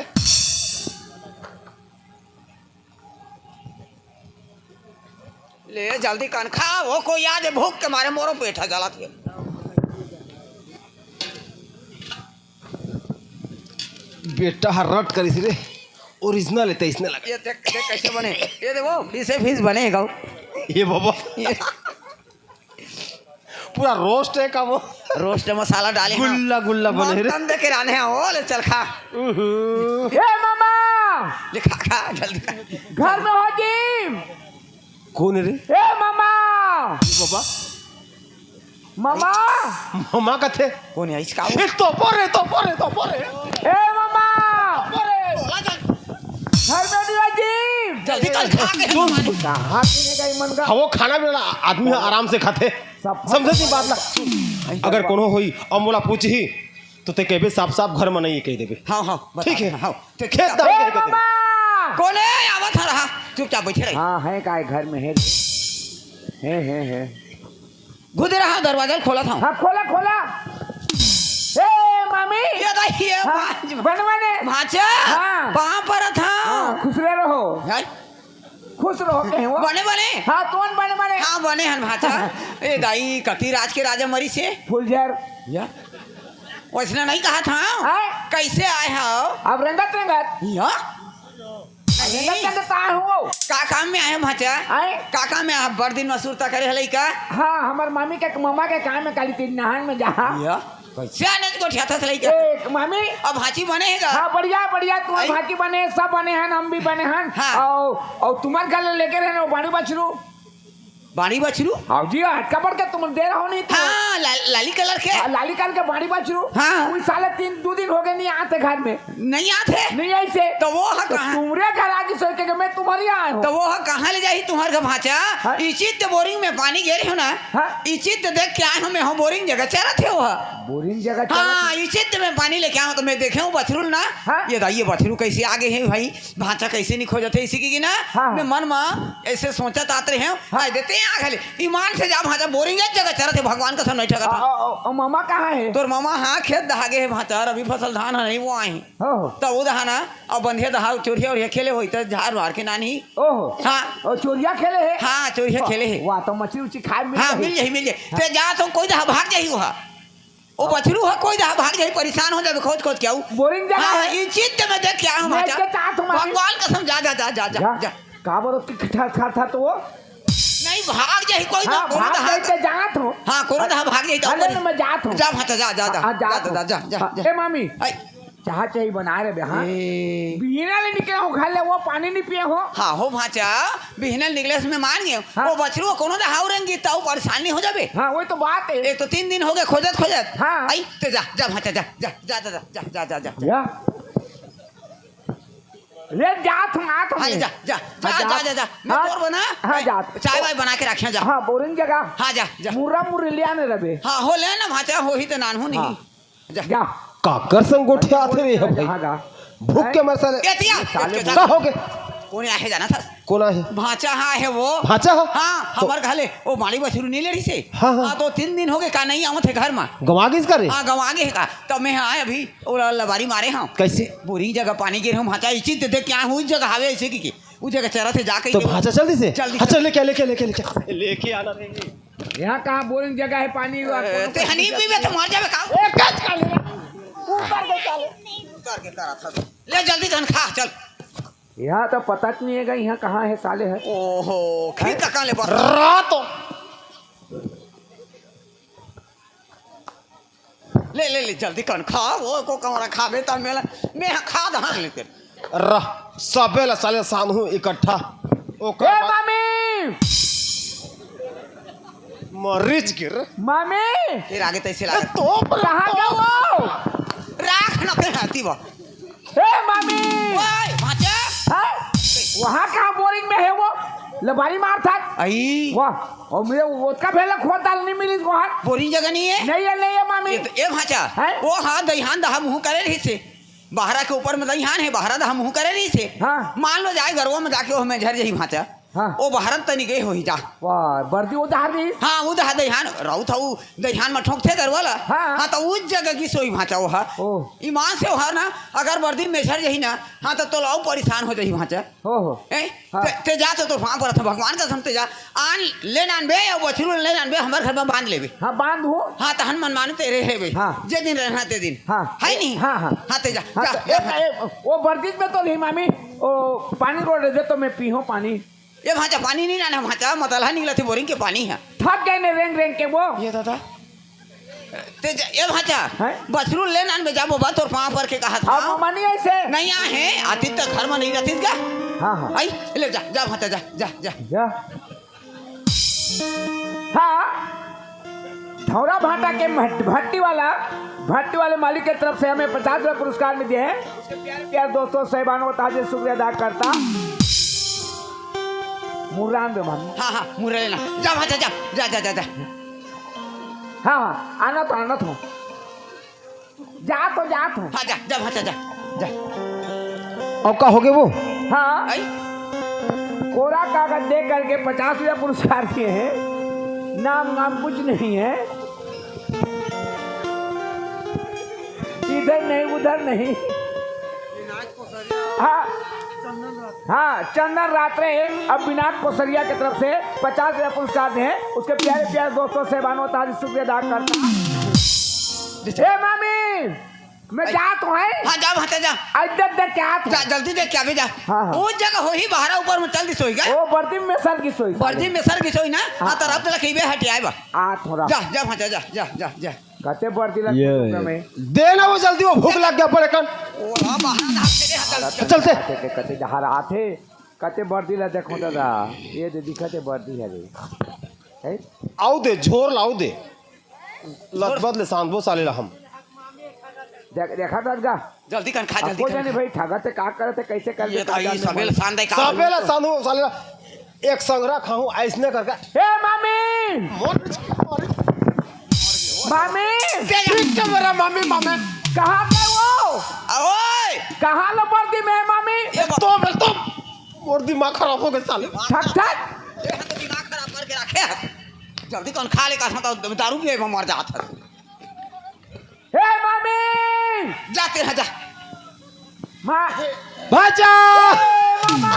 ले जल्दी कन खा, वो कोई आ जाए, भूख के मारे मोरो पेट ह जलत हे। बेटा ह रट करिस रे, ओरिजिनल हे, तइसने लगा। ये देख, देख कैसे बने, ये देखो, पीसे पीस बने हे गाँव। ये बाबा। ये पूरा रोस्ट हे का वो? रोस्ट मसाला डाले हैं। गुल्ला, गुल्ला बने रे। मटन दे के लाने हैं, ओ ले चल खा। उहू। ए मामा! ले खा, खा, जल्दी खा। घर में हो जी? कौन हे रे? ए मामा! बाबा। मामा! मामा कथे? कौन हे? इसका वो? ए, तोपो रे, तोपो रे, तोपो रे। ए मामा! तोपो रे। घर में नहीं हो जी? जल्दी कर, खा के सुन, सुन। कहाँ के नहीं गई मन का? हाँ, वो खाना पीना आदमी आराम से खाथे। सब समझे ती बात ला? अगर कोनो होई अउ मोला पूछही, तो ते कहबे साफ साफ घर में नहीं कह देबे। हाँ, हाँ, बता ठीक है। दे, हाँ। खेत दान ए कह देबे। मामा! कौन हे? आवत ह रहा। चुपचाप बैठे रही। हाँ, है काय घर में है? है, है, है। घुदे रहा, दरवाजा खोला था। हाँ, खोला, खोला। ए मामी! ये दाई, ये हाँ, भांज-, बन बने। भांचा, हाँ। पाँव परत हँव। हाँ, खुश रहो। है? खुश रहो, कहे वो। बने, बने। हाँ, तुमन बने, बने। हाँ, बने हन भांचा। ए दाई, कति राज के राजा मरिस हे? फुलझर। या? वइसने नहीं कहत हँव। हाँ? कइसे आए हव? अब रेंगत, रेंगत। या? रेंगत, रेंगत आए हँव वो। का काम में आए हव भांचा? आए? का काम में आए हव? बड़ दिन में सुरता करे हलई का? हाँ, हमर मामी के, मामा के काम में काली तीन नहान में जा। या? कइसे आने गोठियाथस लइका? ए, मामी। अब भांची बने हे गा? हाँ, बढ़िया, बढ़िया, तुमन आई? भांची बने, सब बने हन, हम भी बने हन। हाँ। अउ, अउ तुमन घर ले लेके रहे ना, वो बाड़ी बछरू। बाड़ी बछरू? हाँ जी, अटका पड़ के तुमन दे रहो नहीं तो। हाँ, ला-, लाली कलर के। हाँ, लाली कलर के बाड़ी बछरू। हाँ। कोई साले तीन, दू दिन हो गए नहीं आते घर में। नहीं आते? नहीं आइसे। तो वो ह तो कहाँ? तुम्हरे घर आगे सोच के मैं तुम्हरे आए हँव। तो वो ह कहाँ ले जाही तुम्हर घर भांचा? हाँ। इचित बोरिंग में पानी गे रहे हो ना? हाँ। इचित देख के आए हँव मैं, हो बोरिंग जगह चरत हे वो ह। बोरिंग जगह चरत हाँ, हे। इचित में पानी लेके आए हँव तो मैं देखे हँव बछरू ल ना। हाँ। ये दाई, ये बछरू कइसे आगे हे भाई? भांचा कइसे नहीं खोजत हे इसी की, की ना? हाँ, हाँ। मैं मन में ऐसे सोचत आत रहे हँव। हाँ। आए देते हैं आगे ले। ईमान से जा भांचा, बोरिंग एक जगह चरत हे, भगवान कसम नहीं ठगत हँव। अउ, अउ, अउ मामा कहाँ हे? तोर मामा हाँ खेत दहा गे हे भांचा, रबी फसल धान ह नहीं वो आए। हो, हो। त ओ दहा ना, अब बंधे दहा चोरिया ओरिया खेले होई, त झार वार के नानी। ओहो। हाँ। ओ चोरिया खेले हे? हाँ, चोरिया खेले हे। वाह, त मछली उछली खाए मिल हाँ, जाही। मिल जाही, मिल जाही। हाँ। ते जा तो कोई दहा भाग जाही ओहा। ओ बछरू ह कोई दहा भाग जाही, परेशान हो जाबे खोज खोज के आऊ। बोरिंग जगह हाँ, हे। ई चित्त में देख के आए हँव मैं भांचा। के चाहत हूँ, मामी। भगवान कसम, जा, जा, जा। जा। का बरो की खा, खा, खा तो वो? नहीं, भाग जाही कोई हाँ, ना, कोनो भाग दहा जाही का। ते जात हूँ। हाँ, कोनो दहा भाग जाही तो हाँ, नहीं, कोई नहीं, मैं जात हूँ। जा भांचा, जा, जा, जा, हाँ, जात जा, हूँ। जा, जा, जा, हाँ, जा। ए मामी, आई। चाह चाही बना रे बे, हाँ? ए। बिहना ले निकले हँव घर ले, वो पानी नहीं पिए हँव। हाँ, हो भांचा, बिहना ले निकले से मैं मान गए हँव। हाँ। वो बछरू कोनो दहा हाउ रेंगी, तउ परेशान नहीं हो जाबे। हाँ, वही तो बात हे। एक तो तीन दिन हो गए खोजत, खोजत। हाँ। आई, ते जा, जा भांचा, जा, जा, जा, जा, जा, जा, जा, जा, जा। या? ले जात हूँ, आत हूँ हाँ, मैं। जा, जा, जा, हाँ, जा, जात। जा, जा। मैं हाँ, तोर बना, हाँ, मैं जात। चाय वाय बना के रखे, जा। हाँ, बोरिंग जगह। हाँ, जा, जा। मुर्रा मुर्री ले आने रबे। हाँ, हो ले ना, भांचा, हो ही तो नान हो नहीं। हाँ। जा। जा। काकर संग गोठियाथे रे, भाई? हाँ, जा। भूख के मर साले। ए, तिया, ये साले ए, का हो गे? कोन आहे जाना था? कोन आहे? भांचा हा हे वो। भांचा हा? हाँ, तो हमर घले, वो बाड़ी बछरू नहीं ले रही से। हाँ, हाँ। हाँ, तो तीन दिन हो गए का नहीं आवत हे घर में। गंवा गिस का रे? हाँ, गंवा गे हे का। तब मैं हाँ आए अभी, वो ल-, लबारी मारे हाँ। कैसे? बोरिंग जगह पानी गिर हम भांचा, इचित दे दे क्या हुई जगह हावे ऐसे की, की। वो जगह चरत हे जाके तो के भांचा चल दिसे? चल दिसे। अच्छा, लेके आ, लेके आ, लेके आ, लेके आ। लेके आना रे। यहाँ कहाँ बोरिंग जगह हे, पानी हुआ, ए, कोनो ते हनी पीबे तो मर जाबे का? ए, कच का ले। ऊपर के साले। ऊपर के करा था। ले जल्दी धन खा, चल। यहाँ तो पता च नहीं हे, यहाँ कहाँ हे साले हे। ओहो, खीर का काले बस। रात। ले, ले, ले, जल्दी कन खा, वो को कमरा खाबे त मेला, मैं खा दहन लेते। रह, सबे ला साले सानहू इकट्ठा। ओकर ए बाद मामी! मरीच गिर। मामी! फिर आगे तैसे ए, लागत। तोप रे, कहाँ तोप। गया वो? राख न ते हाथी बा। ए मामी! ओए, भांचा! हाँ? वहाँ कहाँ बोरिंग में हे वो? लबारी मार था। आई। वाह, और मैं वो का भेला खोद डाल नहीं मिली वहाँ। बोरिंग जगह नहीं हे? नहीं हे, नहीं हे मामी। ये तो, ए भांचा, हैं? वो हाँ, दहियान दहा मुँह करे रही से। बहरा के ऊपर में दहियान हे, बहरा दहा मुँह करे रही से। हाँ। मान लो जाए गरवा में जाके वो हमें झर जही भांचा। हाँ। ओ बहरन तनी गे होही जा। वाह, बरदी ओ डहर रहिस? हाँ, ओ डहर दइहान, राउत हा, ओ दइहान म ठोंकथे गरवा ला। हाँ। हाँ, त ओ जगह गिस होही भांचा ओ हा। ओ। ईमान से ओ हा ना, अगर बरदी मेसर जही ना, हाँ, त तोला अउ परेशान हो जही भांचा। हो, हो। ए? हाँ। ते, ते जा तो तोर पाँव परत हँव, भगवान कसम ते जा। आन ले नानबे या बछरू ले नानबे, हमर घर म बांध लेबे। हाँ, बांध हो। हाँ, तहन मन माने तेरे हेबे। हाँ। जे दिन रहना ते दिन। हाँ। है नहीं? हाँ, हाँ। हाँ, ते जा, हाँ, जा, तो जा। एक, एक, ओ बरदी में तो नहीं मामी, ओ पानी रोड़ दे तो मैं पीहूँ पानी। ए भांचा, पानी नहीं लाना भांचा, मतलहा निकलथे बोरिंग के पानी ह। थक गए ने रेंग रेंग के वो। ये दादा। ते जा, ए भांचा, हैं? बछरू ले नानबे जा बोबा, तोर पाँव पर के कहा था। अब ममा नहीं ऐसे। नहीं आ है, आती त घर में नहीं रहती का? हाँ, हाँ। आई, ले जा, जा भांचा, जा, जा, जा। जा। हाँ, धौरा भाटा के भट-, भट्टी वाला, भट्टी वाले मालिक के तरफ से हमें पचास रुपये पुरस्कार मिले हैं। उसके प्यारे प्यारे दोस्तों, साहिबानों, ताजे शुक्रिया अदा करता। मुर्रान दे भाभी। हाँ, हाँ, मुर्रा लेना। जा भांचा, जा, जा, जा, जा, जा। हाँ, हाँ, आना तो, आना तो। जा तो, जा तो। हाँ, जा, जा भांचा, जा, जा। अब का हो गए वो? हाँ। आई? कोरा कागज दे करके पचास रुपया पुरस्कार दिए हैं, नाम नाम कुछ नहीं है, इधर नहीं उधर नहीं। हाँ, हाँ, चंदन रात्रे, अब विनायक कोसरिया की तरफ से पचास रुपया पुरस्कार दिए हैं, उसके प्यारे प्यारे दोस्तों, साहिबानों, ताजे शुक्रिया अदा करता। हे मामी, मैं जा तो है। हाँ, जा भांचा, जा। इधर देख के आ तू। जा, जल्दी देख के आबे जा। हाँ, हाँ। ओ जगह होही बहरा ऊपर में चल दिस होही का? ओ बरदी में सर की सोई। बरदी में सर की सोई ना? हाँ। हाँ, तो रब तलक ही बे हट आए बा। आ थोड़ा। जा, जा भांचा, जा, जा, जा, जा। कते बरदी लग ये। दे ना वो जल्दी, वो भूख लग गया पड़े कन। ओ, हाँ, बहरा ना, चले, हाँ, चल, चल। चलते। कते, कते जहाँ रहा थे, कते बरदी ला देखो दादा, ये दे दिखते बरदी है रे। हैं? आउ दे, झोर लाउ दे। लतबत ले सांधबो साले ला हम। देख, देखा था का? जल्दी कन खा, जल्दी आपको कन जाने खा। भाई, ठगत है, का करत है, कैसे करत है, ये तो का आई जाने सबेला मन। सांध है, का सबेला सांधबो साले ला। एक संगरा खाहूं, ऐसने करके। ए, मामी! मोर मामी! ठीक है मेरा मामी, मामी। कहाँ गए वो? ओए! कहाँ लो बरदी में है, मामी? ये तो, तो, मोर दिमाग खराब हो गए साले। ठक, ठक। ये तो दिमाग खराब करके रखे है। जल्दी कन खा ले, कसम तो दारू पिए में मर जात है। हे मामी! जाते हैं, जा। माँ। भांचा! ए, मामा!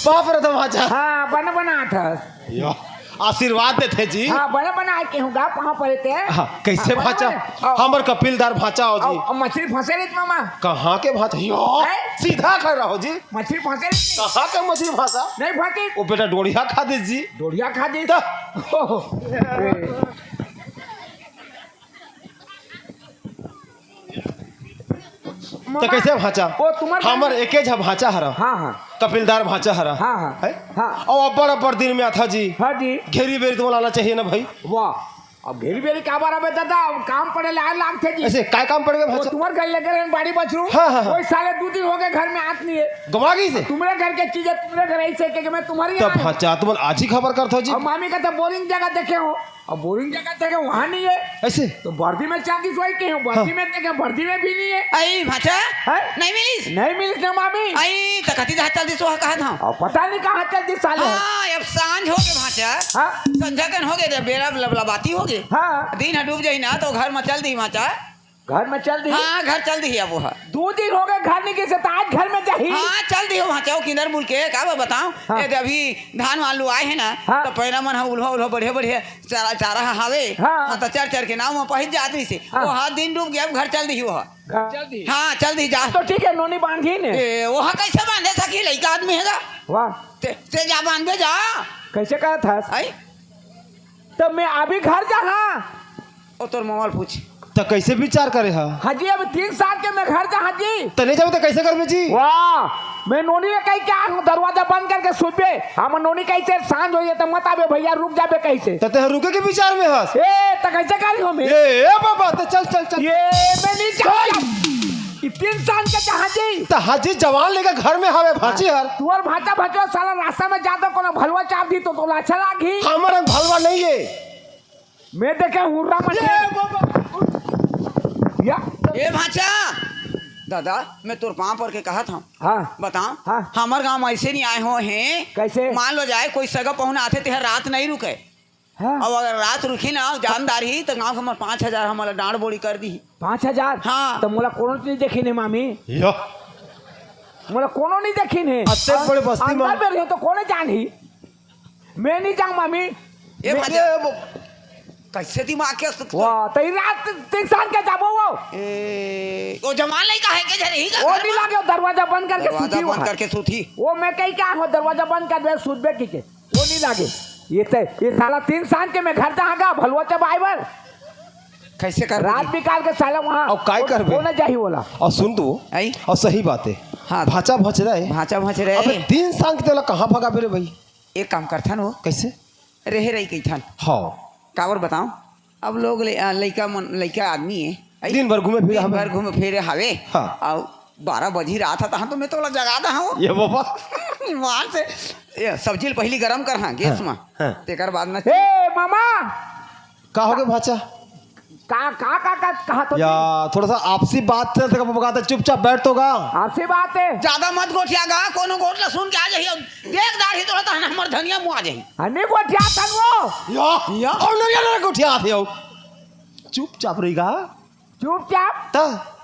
बाप रे, तो भांचा। हाँ, बन बना था। यो, आशीर्वाद देथे जी। हाँ, बन बना के हूँ, गा पाँव पड़े थे। हाँ, कैसे हाँ, बन भांचा? बना। आओ। हमर कपिलदार भांचा हो जी। आओ, आओ, मछली फंसे रही मामा। कहाँ के भांचा? यो, हैं? सीधा खड़ा हो जी। मछली फंसे रही। कहाँ के मछली फंसा? नहीं फंसी। वो बेटा डोड़िया खा दे जी। डोड़िया खा दे। तो। ओहो। ए। तो कैसे भांचा? ओ, तुम्हार हमर एके झा भांचा हरा। हाँ, हाँ। कपिलदार भांचा हरा। हाँ, हाँ। है? हाँ। और अब्बड़, अब्बड़ दिन में आथा जी। हाँ जी। घेरी बेरी तुमन आना चाहिए ना भाई। वाह। अब घेरी बेरी का बार अबे दादा, अब काम पड़े ला लागथे जी। ऐसे काय काम पड़ गए वो भांचा? तुम्हार घर लेकर हैं बाड़ी बछरू। हाँ, हाँ, हाँ। कोई साले दो दिन हो गए घर में आत नहीं है। गवा गई से? तुम्हारे घर के चीज है, तुम्हारे घर ऐसे के, के मैं तुम्हारी तब यहाँ भांचा, तुमन आज ही खबर करत हो जी। अब मामी का तो बोरिंग जगह देखे हो। अब बोरिंग जगह देखे, वहाँ नहीं है। ऐसे? तो बरदी में चाबी सोई के हो, बरदी हाँ। में देखे, बरदी में भी नहीं है। आई भांचा? हैं? नहीं मिलिस? नहीं मिलिस ना मामी। आई, त कति जहाँ चल दिस, वहाँ कहा था? अब पता नहीं कहाँ चल दिस साले। हाँ, अब सांझ हो गए भांचा। हाँ? संझा कन हो गए, बेरा लबलबाती हो गए। हाँ। दिन ह डूब जाही ना, तो घर में चल दी भांचा। घर में चल दी? हाँ, घर चल दी अब वो है। दो दिन हो गए घर नहीं गए से, तो आज घर में जाही। हाँ, चल दी हो भांचा, वो किंदर मुल के, का बा बताओ? हाँ। ये अभी धान वान लुआए है ना, हाँ। तो पैरा मन ह उल्हा उल्हा बढ़िया बढ़िया चारा, चारा ह हावे। हाँ। हाँ, तो चर चर के नाव में पहुंच जात रही से। हाँ। वो हाँ, दिन डूब गया, अब घर चल दी हो। घर चल दी? हाँ, चल दी जा। तो ठीक है, नोनी बांधी ने। ए, वो हाँ कैसे बांधे सकी, लइका आदमी है जा। वाह। ते, ते जा बांध दे जा। कैसे कहा था? आई? तो मैं अभी घर जाहा। ओ तोर मोबाइल पूछ। त कैसे विचार करे हा? हाँ जी, अभी तीन साल के मैं घर जाहा जी। त नहीं जाबे त कैसे करबे जी? वाह, मैं नोनी ले कही क्या हूँ, दरवाजा बंद करके सुबे। हम नोनी कैसे सांझ होइए त मत आबे भैया, रुक जाबे कैसे। त ते रुके के विचार में हस? ए, त कैसे करी हो मैं? ए, ए बाबा, त चल, चल, चल। ये मैं नहीं जाऊँ। ये तीन साल के जहाँ जी। त हाजी जवान लेके घर में हवे भांची हर। तुअर भांचा भचो साला रास्ता में जाता कोनो भलवा चाप दी तो तोला अच्छा लागी। हमर भलवा नहीं है। मैं देखे हुर्रा मचे। ये बाबा। या। ए भांचा। दादा, मैं तोर पाँव पर के कहत हँव। हाँ। बता, हाँ। हमर गाँव म अइसे नइ आए हो हे। कइसे? मान लो जाए, कोई सगा पहुना आथे, तेहा रात नइ रुके। हाँ। अउ अगर रात रुकही ना, जानदार ही, त गाँव के हमर पाँच हजार हमला डाँड़ बोड़ी कर दिही। पाँच हजार? हाँ। त मोला कोनो नइ देखिन हे, मामी। या। मोला कोनो नइ देखिन हे। अतेक बड़े बस्ती म। अंदर में रहिहूँ त कोने जानही? मैं नइ जाँव, मामी। ए मैं भाजा। ये वो कइसे दिमाग के असत वाह, त ई रात तीन सान के जाबो वो। ए, वो जवान लइका हे के झन ही का वो घर नइ म? लागे, वो दरवाजा बंद करके दरवाजा सूती बंद वहाँ। करके सूती। वो मैं कही क्या हो, दरवाजा बंद कर दे, सूतबे की के। वो नइ लागे। ये ते, ये साला तीन सान के मैं घर जाहूँ गा, भलुआ चबाय बर। कइसे करबे रात जी? निकाल के साला वहाँ। अउ काय वो, करबे? वो न जाही वोला। अउ सुन तो। आई? अउ सही बात हे। हाँ। भाँचा भचरा हे। भाँचा भचरा हे। अबे तीन सान के तेला कहाँ भगाबे रे भाई? एक काम करथन वो। कइसे? रेहे रही कहिथन। हाँ। काबर बताओ? अब लोग ले, आ, लइका मन, लइका आदमी हे। आई? दिन भर घूमे फिरे दिन हवे। भर घूमे फिरे हवे। हाँ। अउ बारह बजी रात हे, तहाँ तो मैं तोला जगा दे हँव। ये बाबा। ईमान से, ये सब्जी ल पहिली गरम कर, हाँ, गैस हाँ, म। हाँ। तेकर बाद न ए, मामा! का होगे भाँचा? का, का, का, का, कहा तो या, थोड़ा सा आपसी बात चलत हे, का बबा कहत हे, चुपचाप बैठ तो गा। आपसी बात हे। जादा मत गोठिया गा, कोनो गोठ ल सुन के आ जाही। देख दाढ़ी तोला तहन हमर धनिया मुआ जाही। हनी गोठियाथन वो। या, या। अउ नरिया नरिया गोठियाथे हो। चुपचाप रही गा। चुपचाप? त?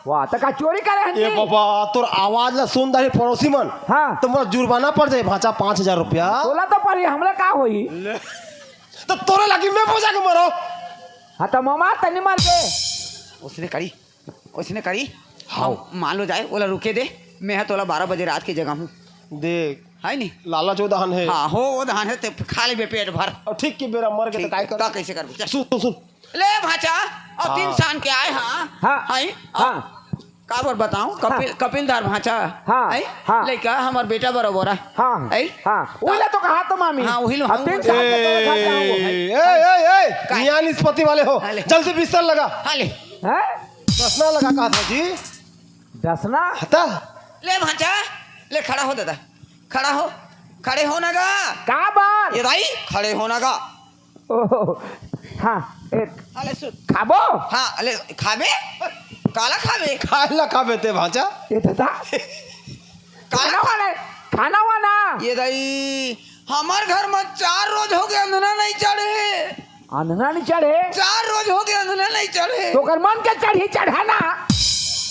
वाह, त का चोरी करे हन ए जी? बाबा, तोर आवाज ला सुन दाढ़ी पड़ोसी मन। हाँ। त मोला जुर्माना पड़ जाही भाँचा पाँच हजार रुपया। तोला तो पड़ी, हमला का होही? ले। त तोरे लागी मैं बजा के मरँव। हाँ, त मामा, तनी मर दे। ओइसने करी, ओइसने करी। हाँ। अब मान लो जाए, ओला रुके दे, मैं ह तोला बारह बजे रात के जगाहूँ। देख। हे नी? लालच ओ दहन हे। हाँ, हो, ओ दहन हे, ते खा लेबे पेट भर। अउ ठीक के बेरा मर गे त ठीक, काय कर? त कइसे करबे? चल। सुन, सुन, सुन। ले भाँचा, अउ हाँ। तीन सान के आए, हाँ। हाँ। हे? हाँ। काबर बताओ, हाँ। कपिल, कपिल धार भाँचा। हाँ, हे? हाँ। लइका हमर बेटा बरोबर हे। हाँ, हे? हाँ। त उही ला तो कहा तो मामी। हाँ, उही ला अब हम तीन बोल साल के तोरे घर जाऊँ। ए, ए, ए, ए, का? निया निष्पत्ति वाले हो। हाँ, ले। जल्दी बिस्तर लगा। हाँ, ले। हैं? दसना लगा कहा था जी। दसना? हता? ले भाँचा, ले खड़ा हो दादा। खड़ा हो। खड़े हो ना गा। काबर? ये दाई, खड़े हो ना गा। ओह, हाँ, एक हाँ, ले सुत। खाबो? हाँ, ले, खाबे? काला खाबे? काला खाबे ते भाँचा? ए दादा। काला खाना वाला, खाना वाला। ये दाई, हमर घर म चार रोज होगे अंधना नइ चढ़े। अंधना नइ चढ़े? चार रोज होगे अंधना नइ चढ़े। त ओकर मन के चढ़ही, चढ़ा ना।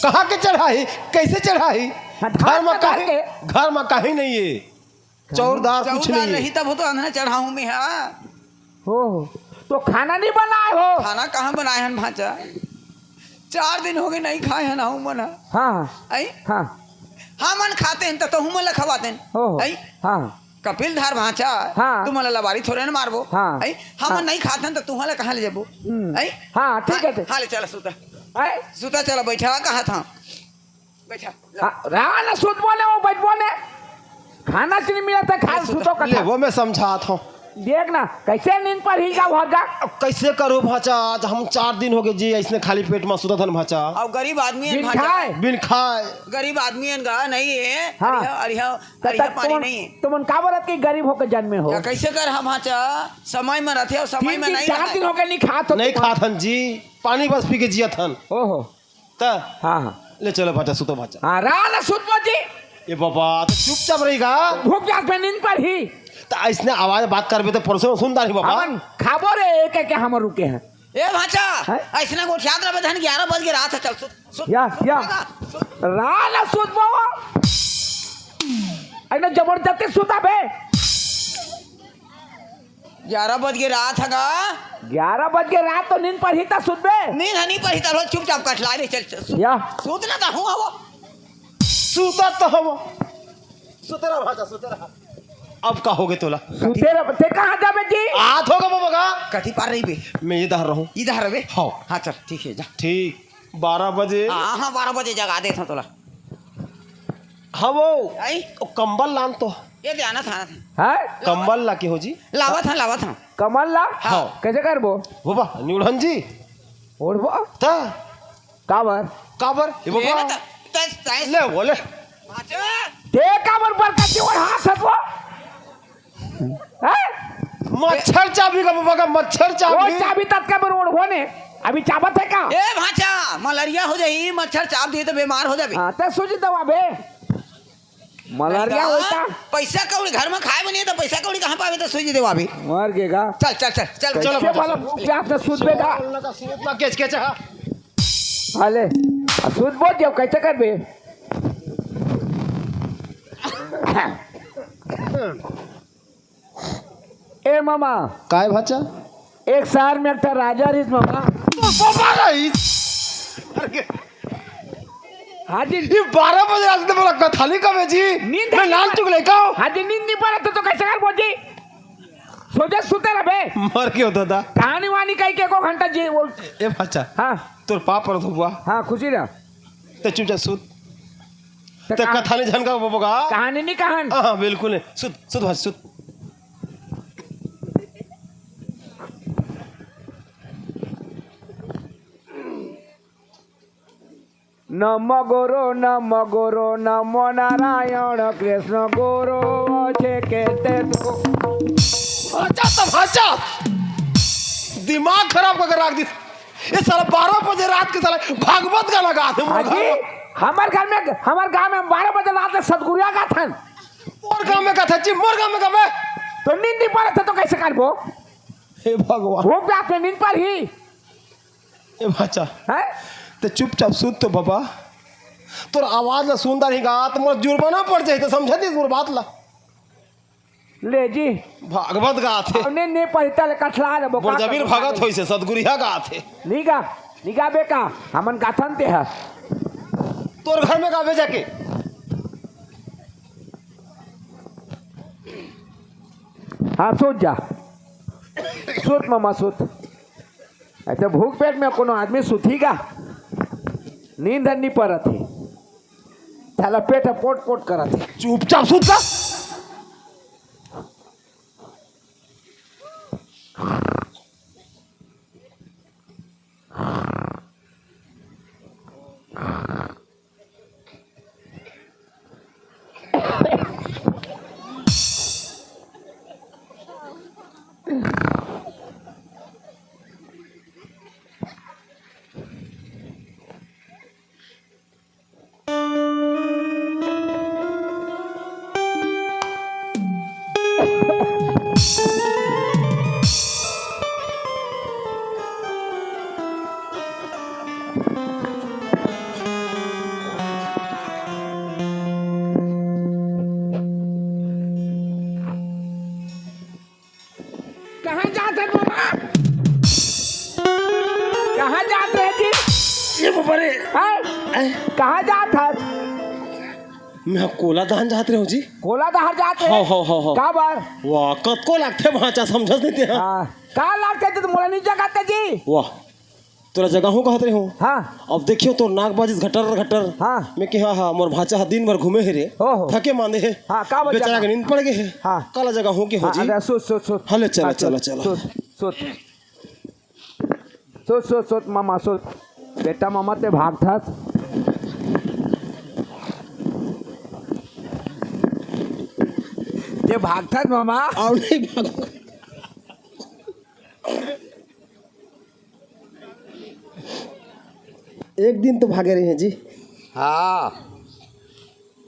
कहाँ के चढ़ाही? कइसे चढ़ाही? हाँ, घर म कहाँ कहीं, के? घर म कहीं नइ हे। चौरदार कुछ नइ हे। रही तब हो तो अंधना चढ़ाहूँ मैं, हाँ। हो, हो। त खाना नइ बनाए हो? खाना कहाँ बनाए हन भाँचा? चार दिन होगे नइ खाए हन हमन ह। हाँ, हाँ। अई? हाँ। हमन खातेन त तुहू मन ल खवातेन। हो, हो। अई? हाँ। कपिल धार भाँचा, हाँ। तुमन ल लबारी थोरे न मारबो। हाँ। अई? हमन हाँ। नइ खातेन त तुहू मन ल कहाँ ले जाबो? हम्म। अई? हाँ, ठीक हे, हाँ, ठीक। हाँ, ले चला सुता। अई? सुता चला, बइठा कहा था। बइठा। हाँ, रहा ना, सुतबो ने, वो बइठबो ने। खाना चीनी मिलत हे, खा ले, सुतो ले, कथा। वो मैं समझात हँव। देख ना, कइसे नींद पड़ही गा भर गा। अब कइसे करूँ भाँचा, आज हम चार दिन होगे जी, अइसने खाली पेट म सुतत हन भाँचा। अउ गरीब आदमी हन बिन भाँचा। खाए। बिन खाए। गरीब आदमी हन गा, नइ हे। हाँ। अरिहा, अरिहा, त, अरिहा त पानी तुमन, नइ हे। तुमन का बोलत कि गरीब होके जन्मे हो? या कइसे करहा भाँचा, समय म रथे अउ समय तीन म दिन, नइ चार रहे। दिन होगे नइ खात हो नइ तुमन। खात हन जी, पानी बस पी के जियत हन। ओहो। त हाँ, हाँ। ले चलो भाँचा, सुतो भाँचा। हाँ, रहा ना सुतबो जी। ए बाबा, त चुपचाप रही गा। भूख प्यास में नींद पड़ही। त अइसने आवाज बात करबे त पड़ोसी सुन डारही बाबा। हमन खाबो रे, एक एक के हमर रुके हैं। ए भाँचा, हैं? अइसने गोठियात रहबे तहन ग्यारह बज के रात हे, चल सुत, सुत, या, सुत या। भागा, सुत। रहा ना सुतबो। अइसने जबरदस्ती सुताबे। ग्यारह बज के रात हे गा। ग्यारह बज के रात त नींद पड़ही त सुतबे। नींद ह नइ पड़ही त चुपचाप कठला रे, चल, चल, सुत। या। सुत ना त हूँ हवो। सुता त हवो। सुते रहा भाँचा, सुते रहा। अब का होगे तोला? सुते रह, ते कहाँ जाबे जी? आत होगा बाबा गा। कति पार रहिबे? मैं इधर रहूँ। इधर रहिबे? हाँ। हाँ, चल, ठीक हे, जा। ठीक। बारह बजे। हाँ, हाँ, बारह बजे जगा देथँव तोला। हाँ वो, आई? वो कंबल लान तो। ये दे, आना था, आना था। हैं? कंबल ला के हो जी? लावत हँव, लावत हँव। कंबल ला? हाँ। कइसे करबो? वो बा, निउढ़न जी। ओढ़बो? त? काबर? काबर? ये ये बाबा। ना त, त, त, ले, वो ले। अच्छा। ते काबर बरकत जी ओढ़ात हस वो? हैं? मच्छर चाबी का बाबा का मच्छर चाबी। वो चाबी ततका बर ओढ़बो ने। अभी चाबत हे का? ए भांचा, मलेरिया हो जाही, मच्छर चाब दिही त बेमार हो जाबे। हाँ, त सूजी दवा बे। मलेरिया होता। पैसा कौड़ी घर में खाए बनी त पैसा कौड़ी कहाँ पावे त सूजी देवा बे। मर गेगा। चल, चल, चल, चल, चलो, चलो, चलो। प्यास में सूत बेटा। बोलना का सूत ना केच केच हा। हाले, आ सूत बोल जब कैसे करबे? ए मामा। काय भांचा? एक शहर में एक ठा राजा रहिस मामा। तो बाबा रहिस। अरे, हाँ जी। ये बारह बजे रात में बोला कथाली कबे जी? नींद मैं लाल चुक लेका हूँ। हाँ जी, नींद नहीं पड़त तो कैसे कर बोजी? सोचे सुते रहे बे। मर के होता था। कहानी वानी कही के एको घंटा जी वो। ए भांचा। हाँ। तोर पाप पर तो हुआ। हाँ, खुशी रहा। ते चुपचाप सुत। ते ते कहा- कथाली झन का बोबोगा। कहानी नहीं कहन। हाँ, हाँ, बिल्कुल नहीं। सुत, सुत भांचा, सुत। नम गुरु, नम गुरु, नमो नारायण, कृष्ण गुरु छे केते तो। भांचा तो भांचा, दिमाग खराब करके रख दिस। ये साला बारह बजे रात के साला भागवत गाना गाथे मोर घर में। हमर घर में, हमर गांव में बारह बजे रात में सतगुरिया गाथन। मोर गांव में गाथा जी, मोर गांव में गावे। तो नींद नहीं पड़त तो कैसे करबो? हे भगवान। वो रात में नींद पर ही। ए भांचा, हैं? ते चुपचाप सुत तो बाबा। तोर आवाज ला सुनता रही गा, त मोर जुर्माना पड़ जाही, त समझा दिस मोर बात ला। ले जी। भागवत गाथे। हमने ने पहिता ले कठला रे बोका बोल जमीन कर भगत होइसे, सतगुरिया गाथे। निगा, निगा बेका, हमन गाथन ते ह। तोर घर में गावे जाके। हाँ, सुत जा। सुत मामा, सुत। अच्छा, भूख पेट में कोनो आदमी सुती का? नींद नहीं परत हे। साला पेट ह पोट पोट करत हे। चुपचाप सुत जा। कहाँ जात हस बाबा? कहाँ जात रहे जी? ये बाबा रे। हैं? हैं? कहाँ जात हस? मैं कोला दहन जात रहे हूँ जी। कोला दहर जात रहे? हाँ, हाँ, हाँ, हाँ। का बार? वाह, कतको लागथे भांचा, समझस नहीं ते, हाँ। हाँ। का लागथे तो मोला नहीं जगाते जी? वाह। तोला जगाहूँ कहत रहे हूँ। हाँ। अब देखियो तोर नाक बाजिस घटर घटर। हाँ। मैं कहा, हाँ, मोर भांचा ह दिन भर घूमे हे रे। ओहो। थके मांदे हे। हाँ, का बजा बेचारा ना? के नींद पड़ गए हे। हाँ। काला जगाहूँ के हो हाँ, जी? अरे, सुत, सुत, सुत। हले, चला, हाँ, चला, सुत, चला। सुत, सुत। सुत, सुत, सुत, मामा, सुत। बेटा, मामा, ते भागथस। ते भागथस, मामा। आओ नहीं भागो। एक दिन तो भागे रहे हैं जी। हाँ।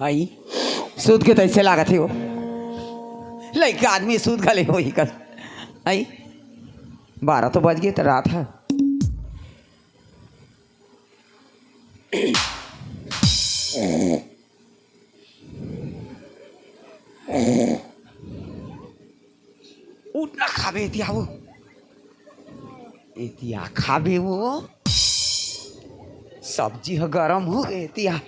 आई, सूत के तैसे लागत हे वो। लइका आदमी सूत घले होही कस। आई, बारह तो बज गए तो रात है। उठ ना खाबे एतिया वो। एतिया खाबे वो। सब्जी ह गरम हो गए एतिया।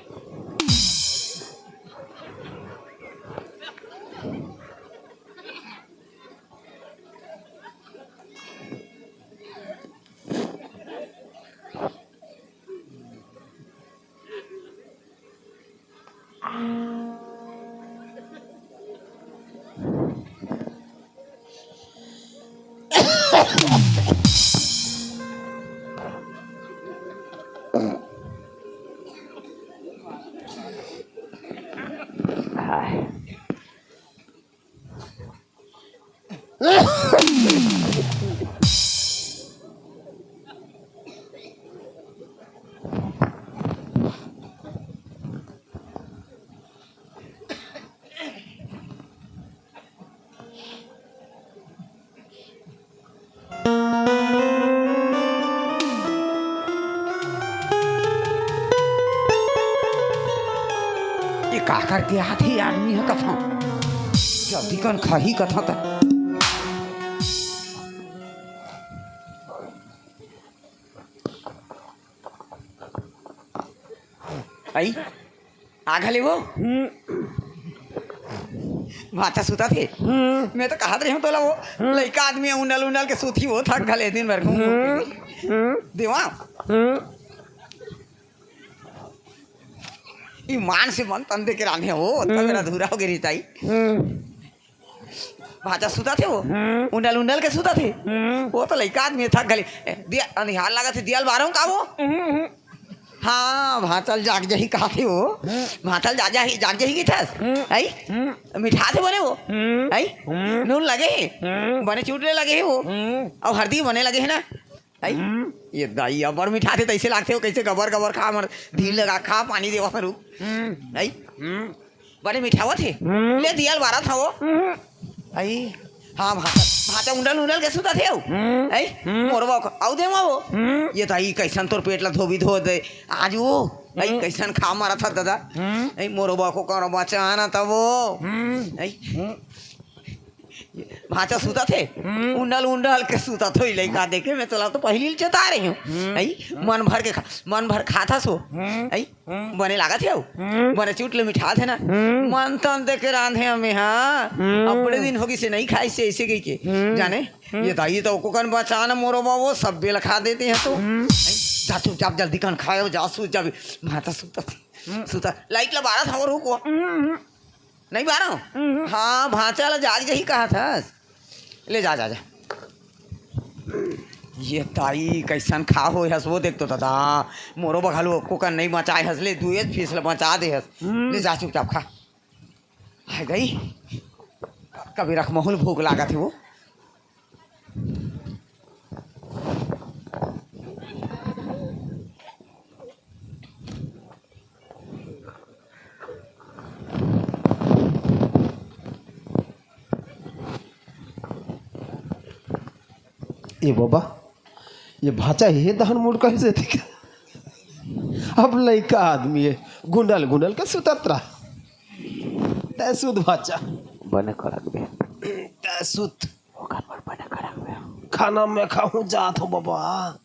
का करके आथे आदमी ह कथा? जल्दी कन खाही कथा त। आई, आ घले वो। हम्म। भांचा सुतत हे। हम्म। मैं तो कहत रहे हूँ तोला वो, हम्म। लइका आदमी उंडल उंडल के सुतही वो, थक घले दिन भर घूम घूम के। हम्म। देवा। हम्म। ईमान से मन तन दे के रांधे हो, तब हम्म। मेरा अधूरा हो गई रिताई। हम्म। भांचा सुतत हे वो, हम्म। उंडल उंडल के सुतत हे। हम्म। वो तो लइका आदमी थक घले। ए, दिया, अंधियार लागत हे, दिया ल बारहूं का वो? हम्म, हम्म। हाँ, भांचा ल जाग जाही कहाथे वो। हम्म। भांचा ल जाग जाही, जाग जाही कहिथस। हम्म। आई? हम्म। मिठाथे बने वो। हम्म। आई? हम्म। नून लगे हे। हम्म। बने चुटले लगे हे वो। हम्म। अउ हरदी बने लगे हे ना। आई? हम्म। ये दाई अब्बड़ मिठाथे, तइसे लागथे वो, कइसे गबर गबर खा, मर धीर लगा खा, पानी देवा रुक। हम्म। आई? हम्म। बने मिठावत हे। हम्म। ले दिया ल बारत हंव। हम्म। आई, हाँ, भांचा, भांचा उंडल उंडल के सुतत हे। हम्म। आई, हम्म। मोरवा को, अउ दे मा वो। हम्म। ये दाई, कइसन तोर पेट ला धोबी धो दे। आज वो, आई, हम्म। कइसन खा मारत हस दादा। हम्म। आई, मोरवा को कर बचा ना तब वो। हम्म। आई। हम्म। भांचा सुतत हे, हम्म। उंडल उंडल के सुतत हो, लइका देखे, मैं तोला तो पहिली ल चेता रहे हूँ। हम्म। आई, मन भर के खा, मन भर खाथस वो। हम्म। आई, हम्म। बने लागत हे वो। हम्म। बने चुट ले मिठाथे ना। हम्म। मन तन दे के रांधे हमें, हाँ। हम्म। अब्बड़े दिन होगे से नहीं खाइसे, अइसे कहिके। हम्म। जाने, हम्म। ये दाई तो ओको कन बचा ना मोरो बाबू, सब बेल खा देते हैं तो। हम्म। आई, जा चुपचाप जल्दी कन खाए, जा सूत जा। भांचा सुतत हे। हम्म। सुता, लाइट ला बारत हंव रुक वो। हम्म। नहीं बारव? हम्म। हाँ, भांचा ला जाग जाही कहाथस। ले जा, जा, जा। ये दाई कइसन खा होय हस वो देख तो दादा। मोरो बघल वो कुकर नहीं बचाए हस, ले दुए फीस ला बचा दे हस। हम्म। ले जा चुपचाप खा। हाय दाई, कभी रख महूल भूख लागत हे वो। ए बाबा, ये भांचा हे दहन मुड़ कइसे देखे? अब लइका आदमी हे, गुंडल गुंडल के सुतत रह। तै सुत भांचा। बने कड़क बे। तै सुत। ओकर पर बने कड़क बे। खाना मैं खाहूं जात हंव बाबा।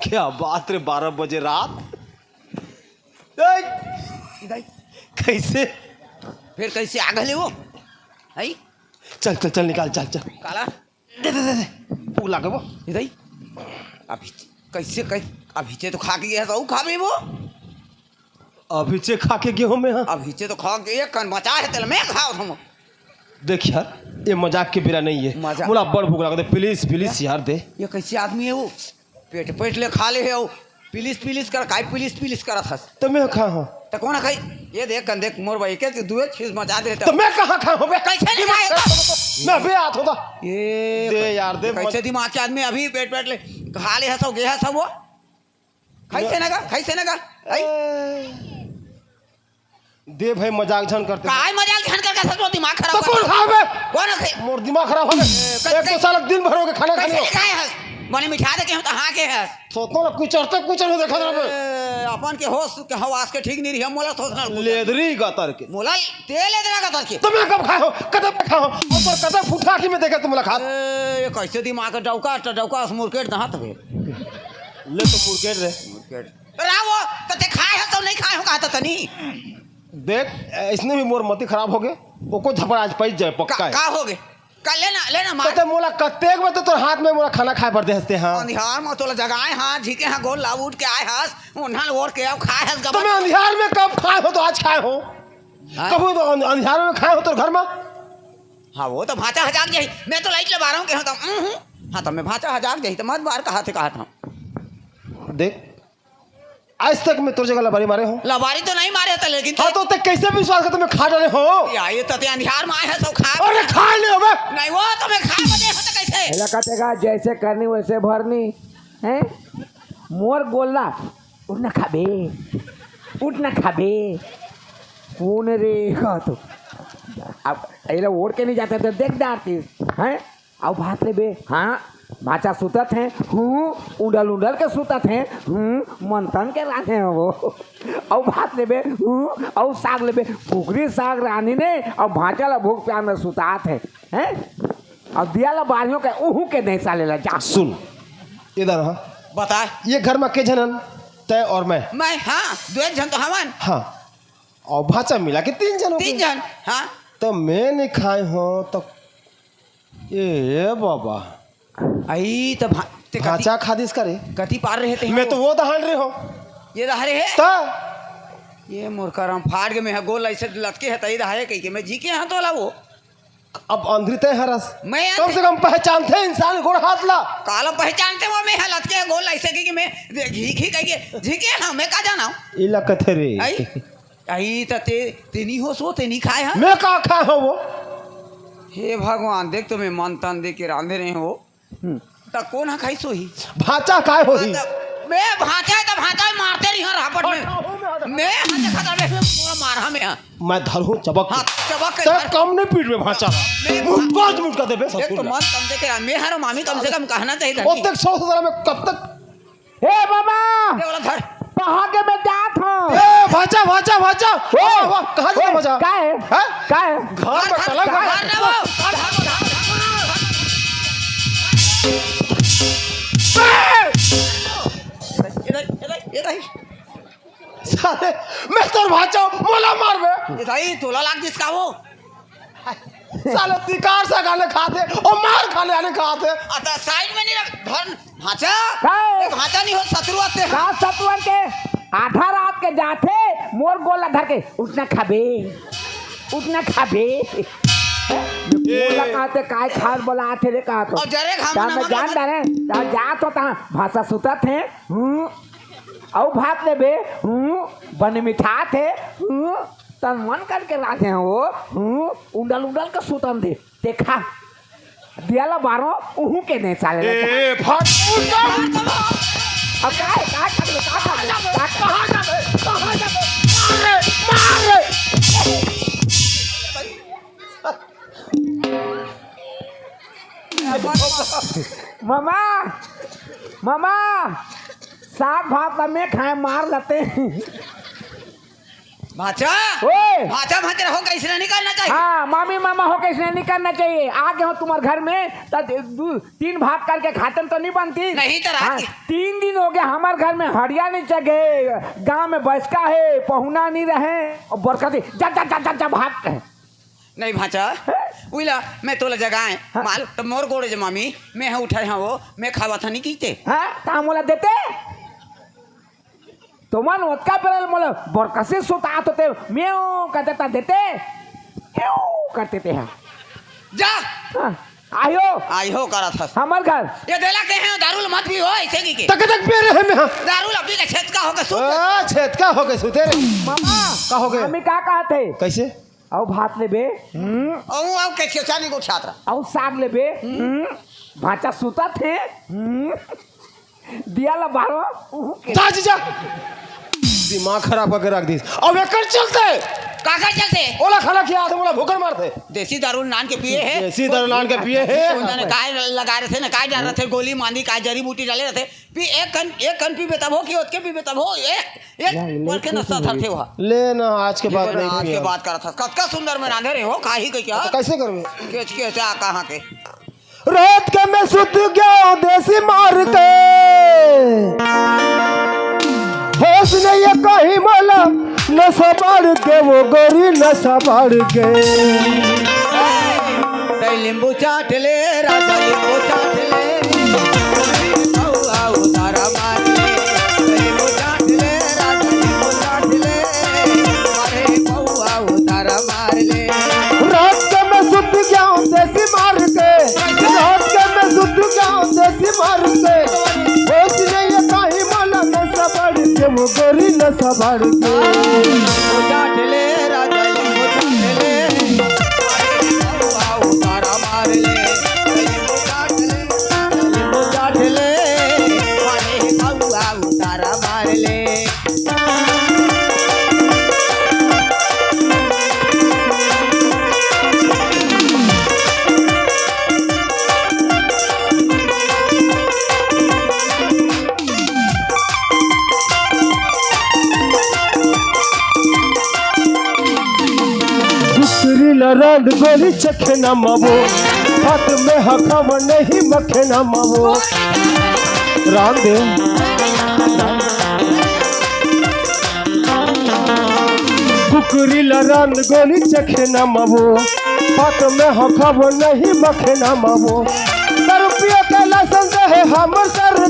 क्या बात रे, बारह बजे रात। ए! दाई। कइसे? फेर कइसे आ घले वो? हई? चल, चल, चल, निकाल, चल, चल। काला? दे, दे, दे, दे। भूख लागे वो। ए दाई, अभी कइसे कह, अभी से तो खा के गे हस, अउ खाबे वो? अभी से खा के गे हंव मैं, हाँ। अभी से तो खा के एक कन बचा हे, तेला मैं खावत हंव। देख यार, ये मजाक के बेरा नहीं हे। मजाक। मोला बड़ भूख लागत हे, please, please यार, दे। ये कइसे आदमी हे वो? पेट, पेट ले खा ले हे वो। पिलिस, पिलिस कर, काय पिलिस, पिलिस करत हस? त मैं खाहूं। त कोन खाही? ये देख, कन देख, मोर भाई के तू दुए चीज मचा दे त। त मैं कहां खाहूं बे? कइसे नहीं खाए? मैं अभी आत हंव त। ये दे यार, दे कइसे मत। दिमाग के आदमी अभी पेट, पेट ले खा ले हस, गे हस वो। कइसे ना गा? कइसे ना गा? आई? दे भाई, मजाक झन करते। काय मजाक झन करके सच में दिमाग खराब तो कर कोन खावे? कोन खाही? मोर दिमाग खराब होगे। ए, एक तो साला दिन भर होगे खाना खाने। कइसे खाए हस? बने मिठा दे के हम तो हाँ के हस। थोतनो ला कुचरते कुचर हो देखत रहे। ए, अपन के होश के हवास के ठीक नहीं रही, मोला थोतनो ला कुचर। लेदरी गतर के। मोला तेल लेदरा गतर के। त मैं कब खाए हंव? कतक खाए हंव? ऊपर कतक फुटका की मैं देखे तुम मुलाकात। ए, ये कइसे दिमाग का डौका, डौका अस मुरकेट दहात हवे। ले तो मुरकेट रे। मुरकेट। रावो, त ते खाए हस त नहीं खाए हंव कहा त तनी। देख, अइसने भी मोर मती खराब होगे, ओको झपड़ आज पइस जाए, पक्का का, हे। का होगे? का लेना, लेना मार। त ते मोला कतेक बजे तोर हाथ में मोला खाना खाए बर दे हस ते, हाँ? अंधियार में तोला जगाए, हाँ, झिके, हाँ, गोल लाव उठ के आए हस, उन्हन ओढ़ के अब खाए हस त गबन। मैं अंधियार में कब खाए हंव त आज खाए हंव? हाँ? कभू तो अंध-, अंधियार में खाए हंव तोर घर में? हाँ, वो तो भांचा ह जाग जाही, मैं तो लाइट ले बारहूं के हंव त, हम्म, हम्म। हाँ, त मैं भांचा ह जाग जाही, त मत बार कहा थे, कहा था। देख, आज तक मैं तोर जगह लबारी मारे हंव? लबारी तो नहीं मारे हस, लेकिन हाँ, ते तो ते कइसे विश्वास करते मैं खा डारे हंव? या, ये तो ते अंधियार में आए हस, सब खा। अरे, खा ले अबे। नहीं, वो तो मैं खा बने हंव, त कइसे? एला कहते का, जैसे करनी वैसे भरनी, हैं? मोर गोल्ला, उठ ना खाबे, उठ ना खाबे। कौन रे कहा तो। अब एला ओढ़ के नहीं जाते तो देख डारती हैं। अउ भात लेबे, हाँ, भांचा सुतत हे, हूँ, उंडल उंडल के सुतत हे, हूँ, मंथन के रांधे हे वो। अउ भात लेबे, हूँ, अउ साग लेबे, कुकरी साग रांधी ने, अउ भांचा ला भूख प्यास में सुतात हे, हैं? अउ दिया ला बारियों के, उहू के नहीं साले ला, जा। सुन, इधर हाँ। बता। ये घर में के झन हन? तय और मैं। मैं, हाँ, दो एक झन तो हवन। हाँ। अउ भांचा मिला के तीन झन हो तीन गए। झन, हाँ। तो मैं नहीं खाए हो तो ए बाबा। आई त भा-, ते कति भांचा खा दिस का रे? कति पार रहे ते मैं हो? तो वो दहाड़ रहे हो। ये दहाड़े हे? त ये मोर करम फाड़ के मैं ह गोल ऐसे लटके हे, तई दहाड़े कहि के मैं जी के हाँ तोला वो। अब अंधरी तय हरस। मैं कम से कम पहचानते इंसान गोड़ हाथ ला। काला पहचानते वो मैं ह लटके हे गोल ऐसे कहि के मैं घी घी कहि के जी के हाँ मैं का जाना। इला कथे रे। आई? अई त ते, ते नी होस वो, ते नी खाए हस? मैं का खाए हो वो? हे भगवान, देख तो मैं मन तन दे के रांधे रहे हो। हम्म। त कोन ह खाइस होही? भांचा खाए होही। त मैं भांचा हे त भांचा ही मारते रही हूँ रापट में। हट, हट, हट। मैं हाथ देखा था, मैं मोला मार, हाँ, मैं, हाँ। मैं धर हूँ चबक के। हाँ, चबक के ते धर। कम नहीं पीट में भांचा। मैं मुटका, मुटका देबे देख तो ससुर ला। मन तन दे के, मैं हर मामी कम से कम कहना चाहिए था। ओ देख सौ ससुर में कब तक हे बाबा, ये वाला धर। कहाँ के मैं जात हूँ? ए, भांचा, भांचा, भांचा। ओ, वाह, वाह, कहाँ ओ, जात हूँ, भांचा? का है? हैं? का है? घर में धर, चला धर, गया। धर, धर, धर, धर, धर। इधर, इधर, इधर। साले, मैं तोर भांचा हूँ, मोला मारबे। इधर ही तोला लाग दिस का वो? साले शिकार से गाने खाते और मार खाने आने खाते। अतः साइड में नहीं रख, धन भांचा। का? एक भांचा नहीं हो, शत्रु आते हैं। का शत्रु आते? आधा रात के जाते, मोर गोला धर के, उठना खाबे, उठना खाबे। गोला कहते, काय खार बोला आते रे कहा तो। और जरे घाम ता ना मैं मत जान लगा। डारे, ता जा तो ता भांचा सुतत हे, हम्म, अउ भात लेबे, हम्म, बने मिठात हे, हम्म, तन मन करके राखे हैं वो, हम्म, उंडल उंडल के सुतन दे। देखा, दियाला बारो, उहू के नहीं साले ए, लगे। फट, उठा। अब का है, का कर लो, का कर लो, का कर लो? कहाँ जाबे? कहाँ जाबे? मार रे, मार रे। मामा, मामा, साग भात में खाए मार लेते हैं। भांचा, ओए! भांचा, भांचा हो, कैसे नहीं करना चाहिए? हाँ, मामी मामा हो, कैसे नहीं करना चाहिए? आ गए हो तुम्हारे घर में, तो दू, तीन भाग करके खातन तो नहीं बनती? नहीं तो रात हाँ, की तीन दिन हो गया हमारे घर में हड़िया नहीं चघे, गांव में बैसका है, पहुना नहीं रहे, और बरकती जा, जा, जा, जा, जा, भाग। नहीं भांचा, उइला, मैं तोला जगाए, हाँ। माल, तो मोर गोड़े जे मामी, मैं हाँ उठाए हाँ वो, मैं खावा था नहीं कीते। हाँ, ता मोला देते? तो मन ओतका पेरल मोला बरकसी सुतात होते, म्यों करते ता देते, म्यों करते ते हा। जा। हाँ, आयो। आयो करा था। हमर घर। ये देला के हैं, दारू ल मत भी हो, ऐसे की के। तक तक पी रहे हैं मैं। दारू ल पी के छेतका होके सुत। आ, छेतका होके सुते रे। मामा। का हो गए? मामी का कहत हे? कैसे? अउ भात लेबे? हम्म। अउ, अउ के चेचा नहीं को छात्रा। अउ साग लेबे? हम्म। भांचा सुतत हे? हम्म। दिया ला बारो, उहू के। जा, जा, जा। दिमाग खराब करके रख दिस। अब एकर चलते। काकर चलते? ओला खाना खिया दे, मोला भूखन मारते। देसी दारू नान के पिए हे। देसी दारू नान के पिए हे। कोन जाने काय लगा रहे थे ना, काय डाल रहे थे, गोली मांदी, काय जड़ी बूटी डाले रहे थे। पी एक कन, एक कन पीबे तब हो कि ओतके पीबे तब हो। ए, ए, या, ये मर के नशा धरते हुआ। ले ना, आज के बाद नहीं आज के पिया। बात करत हस। कतका सुंदर में रांधे रहे हो, खाही के क्या? तो कैसे करबे? केच केच आ कहाँ के? रात के मैं सुत गया देसी मार के, होश नहीं है कहीं मोला, नशा बाढ़ के वो गोरी नशा बाढ़ के। तै नींबू चाट ले राजा, नींबू चाट ले। आऊ, आऊ, तारा मार ले। तै नींबू चाट ले राजा, नींबू चाट ले। अरे बउआ, आऊ, तारा मार ले। रात के मैं सुत गया हूँ देसी मार के, रात के मैं सुत गया हूँ देसी मार के। होश नहीं है कहीं माला नशा बाढ़ के, वो गोरी नशा बाढ़ के। नींबू चाट ले राजा, नींबू चाट ले। अरे बउआ, आऊ, तारा मार ले। नींबू चाट ले, नींबू चाट ले। अरे बउआ, आऊ, तारा मार ले। गोली चखे ना मावो, हाथ में हखाव नहीं मखे ना मावो। राम दे। कुकुरी ला राम गोली चखे ना मावो, हाथ में हखाव नहीं मखे ना मावो। दारू पिए के लाइसेंस है हमर सरकार,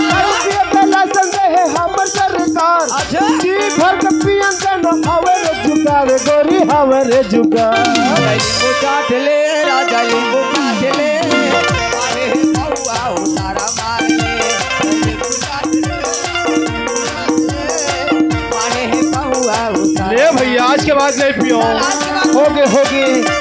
दारू पिए के लाइसेंस है हमर सरकार। अच्छा। जी भर के पियन देना हवे रे जुगाड़, गोरी हवे रे जुगाड़। नींबू चाट ले राजा, नींबू चाट ले। अरे बउआ उतारा मार ले। नींबू चाट ले, अरे बउआ उतारा ले भैया, आज के बाद नहीं पियो। आज के बाद होगे, होगे।